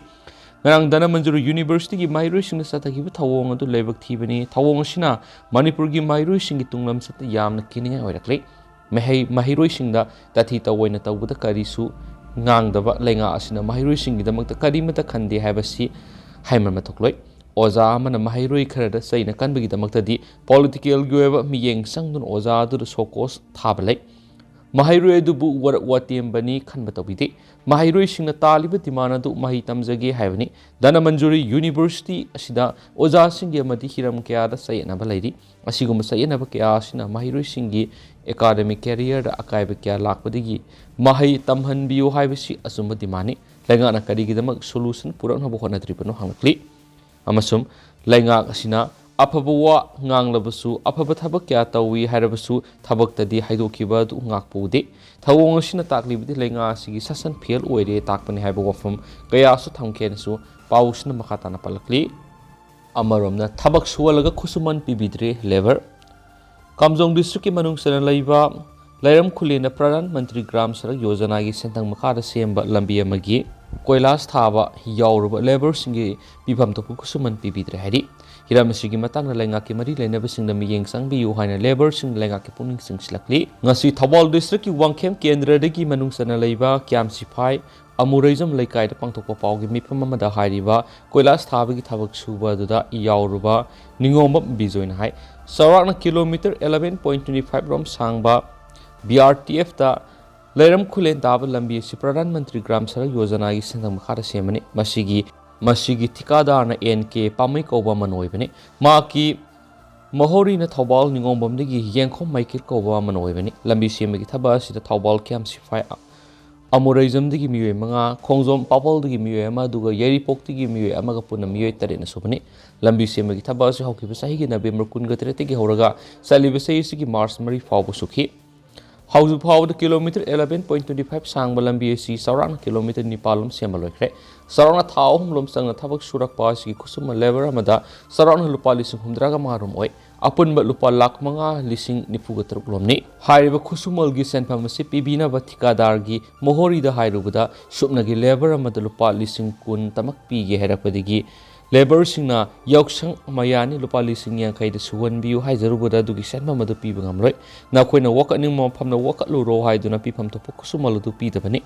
ꯉꯔꯥꯡ ꯙꯅꯃꯟꯖꯨꯔꯤ ꯌꯨꯅꯤꯚꯔꯁꯤꯇꯤꯒꯤ ꯃꯍꯩꯔꯣꯏꯁꯤꯡꯅ ꯆꯠꯊꯈꯤꯕ ꯊꯧꯑꯣꯡ ꯑꯗꯨ ꯂꯥꯏꯕꯛ ꯊꯤꯕꯅꯤ꯫ ꯊꯧꯑꯣꯡ ꯑꯁꯤꯅ ꯃꯅꯤꯄꯨꯔꯒꯤ ꯃꯍꯩꯔꯣꯏꯁꯤꯡꯒꯤ ꯇꯨꯡꯂꯝꯆꯠꯇ ꯌꯥꯝꯅ ꯀꯤꯅꯤꯡꯉꯥꯏ ꯑꯣꯏꯔꯛꯂꯤ꯫ ꯃꯍꯩ-, ꯃꯍꯩꯔꯣꯏꯁꯤꯡꯗ ꯇꯥꯊꯤ ꯇꯧꯑꯣꯏꯅ ꯇꯧꯕꯗ ꯀꯔꯤꯁꯨ ꯉꯥꯡꯗꯕ ꯂꯩꯉꯥꯛ ꯑꯁꯤꯅ ꯃꯍꯩꯔꯣꯏꯁꯤꯡꯒꯤꯗꯃꯛꯇ ꯀꯔꯤꯃꯠꯇ ꯈꯟꯗꯦ ꯍꯥꯏꯕꯁꯤ ꯍꯥꯏꯃꯟꯕ ꯊꯣꯛꯂꯣꯏ꯫ ꯑꯣꯖꯥ ꯑꯃꯅ ꯃꯍꯩꯔꯣꯏ ꯈꯔꯗ ꯆꯩꯅ ꯀꯟꯕꯒꯤꯗꯃꯛꯇꯗꯤ ꯄꯣꯂꯤꯇꯤꯀꯦꯜꯒꯤ ꯑꯣꯏꯕ ꯃꯤꯠꯌꯦꯡ ꯆꯪꯗꯨꯅ ꯑꯣꯖꯥ ꯑꯗꯨꯗ ꯁꯣꯀꯣꯁ ꯊꯥꯕ ꯂꯩ꯫ ꯃꯍꯩꯔꯣꯏ ꯑꯗꯨꯕꯨ ꯋꯥꯔꯛ ꯋꯥꯇꯦꯝꯕꯅꯤ ꯈꯟꯕ ꯇꯧꯕꯤꯗꯦ꯫ ꯃꯍꯩꯔꯣꯏꯁꯤꯡꯅ ꯇꯥꯜꯂꯤꯕ ꯗꯤꯃꯥꯟ ꯑꯗꯨ ꯃꯍꯩ ꯇꯝꯖꯒꯦ ꯍꯥꯏꯕꯅꯤ꯫ ꯙꯅꯃꯟꯖꯨꯔꯤ ꯌꯨꯅꯤꯚꯔꯁꯤꯇꯤ ꯑꯁꯤꯗ ꯑꯣꯖꯥꯁꯤꯡꯒꯤ ꯑꯃꯗꯤ ꯍꯤꯔꯝ ꯀꯌꯥꯗ ꯆꯌꯦꯠꯅꯕ ꯂꯩꯔꯤ꯫ ꯑꯁꯤꯒꯨꯝꯕ ꯆꯌꯦꯠꯅꯕ ꯀꯌꯥ ꯑꯁꯤꯅ ꯃꯍꯩꯔꯣꯏꯁꯤꯡꯒꯤ ꯑꯦꯀꯥꯗꯃꯤꯛ ꯀꯦꯔꯤꯌꯔꯗ ꯑꯀꯥꯏꯕ ꯀꯌꯥ ꯂꯥꯛꯄꯗꯒꯤ ꯃꯍꯩ ꯇꯝꯍꯟꯕꯤꯌꯨ ꯍꯥꯏꯕꯁꯤ ꯑꯆꯨꯝꯕ ꯗꯤꯃꯥꯟꯅꯤ꯫ ꯂꯩꯉꯥꯛꯅ ꯀꯔꯤꯒꯤꯗꯃꯛ ꯁꯣꯂꯨꯁꯟ ꯄꯨꯔꯛꯅꯕ ꯍꯣꯠꯅꯗ꯭ꯔꯤꯕꯅꯣ ꯍꯪꯂꯛꯂꯤ꯫ ꯑꯃꯁꯨꯡ ꯂꯩꯉꯥꯛ ꯑꯁꯤꯅ ꯑꯐꯕ ꯋꯥ ꯉꯥꯡꯂꯕꯁꯨ, ꯑꯐꯕ ꯊꯕꯛ ꯀꯌꯥ ꯇꯧꯏ ꯍꯥꯏꯔꯕꯁꯨ, ꯊꯕꯛꯇꯗꯤ ꯍꯥꯏꯗꯣꯛꯈꯤꯕ ꯑꯗꯨ ꯉꯥꯛꯄ ꯎꯗꯦ꯫ ꯊꯧꯑꯣꯡ ꯑꯁꯤꯅ ꯇꯥꯛꯂꯤꯕꯗꯤ ꯂꯩꯉꯥꯛ ꯑꯁꯤꯒꯤ ꯁꯥꯁꯟ ꯐꯦꯜ ꯑꯣꯏꯔꯦ ꯇꯥꯛꯄꯅꯤ ꯍꯥꯏꯕ ꯋꯥꯐꯝ ꯀꯌꯥꯁꯨ ꯊꯝꯈꯤ ꯍꯥꯏꯅꯁꯨ ꯄꯥꯎꯁꯤꯅ ꯃꯈꯥ ꯇꯥꯅ ꯄꯜꯂꯛꯂꯤ꯫ ꯑꯃꯔꯣꯝꯗ ꯊꯕꯛ ꯁꯨꯍꯜꯂꯒ ꯈꯨꯠꯁꯨꯃꯟ ꯄꯤꯕꯤꯗ꯭ꯔꯦ ꯂꯦꯕꯔ꯫ ꯀꯥꯝꯖꯣꯡ ꯗꯤꯁꯇ꯭ꯔꯤꯛꯀꯤ ꯃꯅꯨꯡ ꯆꯟꯅ ꯂꯩꯕ ꯂꯩꯔꯝ ꯈꯨꯂꯦꯟꯗ ꯄ꯭ꯔꯙꯥꯟ ꯃꯟꯇ꯭ꯔꯤ ꯒ꯭ꯔꯥꯝ ꯁꯔꯛ ꯌꯣꯖꯅꯥꯒꯤ ꯁꯦꯟꯊꯪ ꯃꯈꯥꯗ ꯁꯦꯝꯕ ꯂꯝꯕꯤ ꯑꯃꯒꯤ ꯀꯣꯏꯂꯥꯁ ꯊꯥꯕ ꯌꯥꯎꯔꯨꯕ ꯂꯦꯕꯔꯁꯤꯡꯒꯤ ꯄꯤꯐꯝ ꯊꯣꯛꯄ ꯈꯨꯠꯁꯨꯃꯟ ꯄꯤꯕꯤꯗ꯭ꯔꯦ ꯍꯥꯏꯔꯤ꯫ ꯍꯤꯔꯝ ꯑꯁꯤꯒꯤ ꯃꯇꯥꯡꯗ ꯂꯩꯉꯥꯛꯀꯤ ꯃꯔꯤ ꯂꯩꯅꯕꯁꯤꯡꯅ ꯃꯤꯠꯌꯦꯡ ꯆꯪꯕꯤꯌꯨ ꯍꯥꯏꯅ ꯂꯦꯕꯔꯁꯤꯡꯅ ꯂꯩꯉꯥꯛꯀꯤ ꯄꯨꯛꯅꯤꯡ ꯆꯤꯡꯁꯤꯜꯂꯛꯂꯤ꯫ ꯉꯁꯤ ꯊꯧꯕꯥꯜ ꯗꯤꯁꯇ꯭ꯔꯤꯛꯀꯤ ꯋꯥꯡꯈꯦꯝ ꯀꯦꯟꯗ꯭ꯔꯗꯒꯤ ꯃꯅꯨꯡ ꯆꯟꯅ ꯂꯩꯕ ꯀ꯭ꯌꯥꯝ ꯁꯤꯐꯥꯏ ꯑꯃꯨꯔꯩꯖꯝ ꯂꯩꯀꯥꯏꯗ ꯄꯥꯡꯊꯣꯛꯄ ꯄꯥꯎꯒꯤ ꯃꯤꯐꯝ ꯑꯃꯗ ꯍꯥꯏꯔꯤꯕ ꯀꯣꯏꯂꯥꯁ ꯊꯥꯕꯒꯤ ꯊꯕꯛ ꯁꯨꯕ ꯑꯗꯨꯗ ꯌꯥꯎꯔꯨꯕ ꯅꯤꯉꯣꯝꯕꯝ ꯕꯤꯖꯣꯏꯅ ꯍꯥꯏ, ꯆꯥꯎꯔꯥꯛꯅ kilometre eleven point twenty five ꯔꯣꯝ ꯁꯥꯡꯕ ꯕꯤ ꯑꯥꯔ ꯇꯤ ꯑꯦꯐꯇ ꯂꯩꯔꯝ ꯈꯨꯂꯦꯟ ꯇꯥꯕ ꯂꯝꯕꯤ ꯑꯁꯤ ꯄ꯭ꯔꯙꯥꯟ ꯃꯟꯇ꯭ꯔꯤ ꯒ꯭ꯔꯥꯝ ꯁꯔꯛ ꯌꯣꯖꯅꯥꯒꯤ ꯁꯦꯟꯊꯪ ꯃꯈꯥꯗ ꯁꯦꯝꯕꯅꯤ꯫ ꯃꯁꯤꯒꯤ, ꯃꯁꯤꯒꯤ ꯊꯤꯀꯥꯗꯥꯔꯅ ꯑꯦꯟ ꯀꯦ ꯄꯥꯝꯃꯩ ꯀꯧꯕ ꯑꯃꯅ ꯑꯣꯏꯕꯅꯤ꯫ ꯃꯍꯥꯛꯀꯤ ꯃꯍꯣꯔꯤꯅ ꯊꯧꯕꯥꯜ ꯅꯤꯉꯣꯝꯕꯝꯗꯒꯤ ꯌꯦꯡꯈꯣꯝ ꯃꯥꯏꯀꯦꯜ ꯀꯧꯕ ꯑꯃꯅ ꯑꯣꯏꯕꯅꯤ꯫ ꯂꯝꯕꯤ ꯁꯦꯝꯕꯒꯤ ꯊꯕꯛ ꯑꯁꯤꯗ ꯊꯧꯕꯥꯜ ꯀꯦꯝ ꯁꯤꯐꯥꯏ ꯑꯃꯨꯔꯩꯖꯝꯗꯒꯤ ꯃꯤꯑꯣꯏ ꯃꯉꯥ, ꯈꯣꯡꯖꯣꯝ ꯄꯥꯄꯜꯗꯒꯤ ꯃꯤꯑꯣꯏ ꯑꯃ, ꯑꯗꯨꯒ ꯌꯥꯏꯔꯤꯄꯣꯛꯇꯒꯤ ꯃꯤꯑꯣꯏ ꯑꯃꯒ ꯄꯨꯟꯅ ꯃꯤꯑꯣꯏ ꯇꯔꯦꯠꯅ ꯁꯨꯕꯅꯤ꯫ ꯂꯝꯕꯤ ꯁꯦꯝꯕꯒꯤ ꯊꯕꯛ ꯑꯁꯤ ꯍꯧꯈꯤꯕ ꯆꯍꯤꯒꯤ ꯅꯕꯦꯝꯕꯔ ꯀꯨꯟꯒ ꯇꯔꯦꯠꯇꯒꯤ ꯍꯧꯔꯒ ꯆꯠꯂꯤꯕ ꯆꯍꯤ ꯑꯁꯤꯒꯤ ꯃꯥꯔꯆ ꯃꯔꯤ ꯐꯥꯎꯕ ꯁꯨꯈꯤ꯫ ꯍꯧꯖꯤꯛ ꯐꯥꯎꯕꯗ kilometre eleven point twenty five ꯁꯥꯡꯕ ꯂꯝꯕꯤ ꯑꯁꯤ ꯆꯥꯎꯔꯥꯛꯅ ꯀꯤꯂꯣꯃꯤꯇꯔ ꯅꯤꯄꯥꯜ ꯂꯣꯝ ꯁꯦꯝꯕ ꯂꯣꯏꯈ꯭ꯔꯦ꯫ ꯆꯥꯎꯔꯥꯛꯅ ꯊꯥ ꯑꯍꯨꯝ ꯂꯣꯝ ꯆꯪꯅ ꯊꯕꯛ ꯁꯨꯔꯛꯄ ꯑꯁꯤꯒꯤ ꯈꯨꯠꯁꯨꯃꯟ ꯂꯦꯕꯔ ꯑꯃꯗ ꯆꯥꯎꯔꯥꯛꯅ ꯂꯨꯄꯥ ꯂꯤꯁꯤꯡ ꯍꯨꯝꯗ꯭ꯔꯥꯒ ꯃꯉꯥ ꯔꯣꯝ ꯑꯣꯏ꯫ ꯑꯄꯨꯟꯕ ꯂꯨꯄꯥ ꯂꯥꯈ ꯃꯉꯥ ꯂꯤꯁꯤꯡ ꯅꯤꯐꯨꯒ ꯇꯔꯨꯛ ꯂꯣꯝꯅꯤ꯫ ꯍꯥꯏꯔꯤꯕ ꯈꯨꯠꯁꯨꯃꯜꯒꯤ ꯁꯦꯟꯐꯝ ꯑꯁꯤ ꯄꯤꯕꯤꯅꯕ ꯊꯤꯀꯥꯗꯥꯔꯒꯤ ꯃꯣꯍꯣꯔꯤꯗ ꯍꯥꯏꯔꯨꯕꯗ ꯁꯨꯞꯅꯒꯤ ꯂꯦꯕꯔ ꯑꯃꯗ ꯂꯨꯄꯥ ꯂꯤꯁꯤꯡ ꯀꯨꯟ ꯇꯃꯛ ꯄꯤꯒꯦ ꯍꯥꯏꯔꯛꯄꯗꯒꯤ ꯂꯦꯕꯔꯁꯤꯡꯅ ꯌꯥꯎꯁꯪ ꯃꯌꯥꯅꯤ ꯂꯨꯄꯥ ꯂꯤꯁꯤꯡ ꯌꯥꯡꯈꯩꯗ ꯁꯨꯍꯟꯕꯤꯌꯨ ꯍꯥꯏꯖꯔꯨꯕꯗ ꯑꯗꯨꯒꯤ ꯁꯦꯟꯐꯝ ꯑꯗꯨ ꯄꯤꯕ ꯉꯝꯂꯣꯏ꯫ ꯅꯈꯣꯏꯅ ꯋꯥꯀꯠꯅꯤꯡꯕ ꯃꯐꯝꯗ ꯋꯥꯀꯠꯂꯨꯔꯣ ꯍꯥꯏꯗꯨꯅ ꯄꯤꯐꯝ ꯊꯣꯛꯄ ꯈꯨꯠꯁꯨꯃꯜ ꯑꯗꯨ ꯄꯤꯗꯕꯅꯤ꯫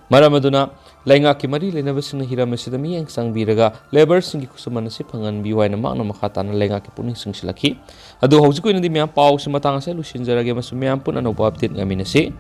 ꯃꯔꯝ ꯑꯗꯨꯅ ꯂꯩꯉꯥꯛꯀꯤ ꯃꯔꯤ ꯂꯩꯅꯕꯁꯤꯡꯅ ꯍꯤꯔꯝ ꯑꯁꯤꯗ ꯃꯤꯠꯌꯦꯡ ꯆꯪꯕꯤꯔꯒ ꯂꯦꯕꯔꯁꯤꯡꯒꯤ ꯈꯨꯠꯁꯨꯃꯟ ꯑꯁꯤ ꯐꯪꯍꯟꯕꯤꯌꯨ ꯍꯥꯏꯅ ꯃꯍꯥꯛꯅ ꯃꯈꯥ ꯇꯥꯅ ꯂꯩꯉꯥꯛꯀꯤ ꯄꯨꯛꯅꯤꯡ ꯆꯤꯡꯁꯤꯜꯂꯛꯈꯤ꯫ ꯑꯗꯨ ꯍꯧꯖꯤꯛꯀꯤ ꯑꯣꯏꯅꯗꯤ ꯃꯌꯥꯝ ꯄꯥꯎꯁꯤ ꯃꯇꯥꯡ ꯑꯁꯤꯗ ꯂꯣꯏꯁꯤꯟꯖꯔꯒꯦ ꯑꯃꯁꯨꯡ ꯃꯌꯥꯝ ꯄꯨꯟꯅ ꯑꯅꯧꯕ ꯑꯞꯗꯦꯠ ꯉꯥꯏꯃꯤꯟꯅꯁꯤ꯫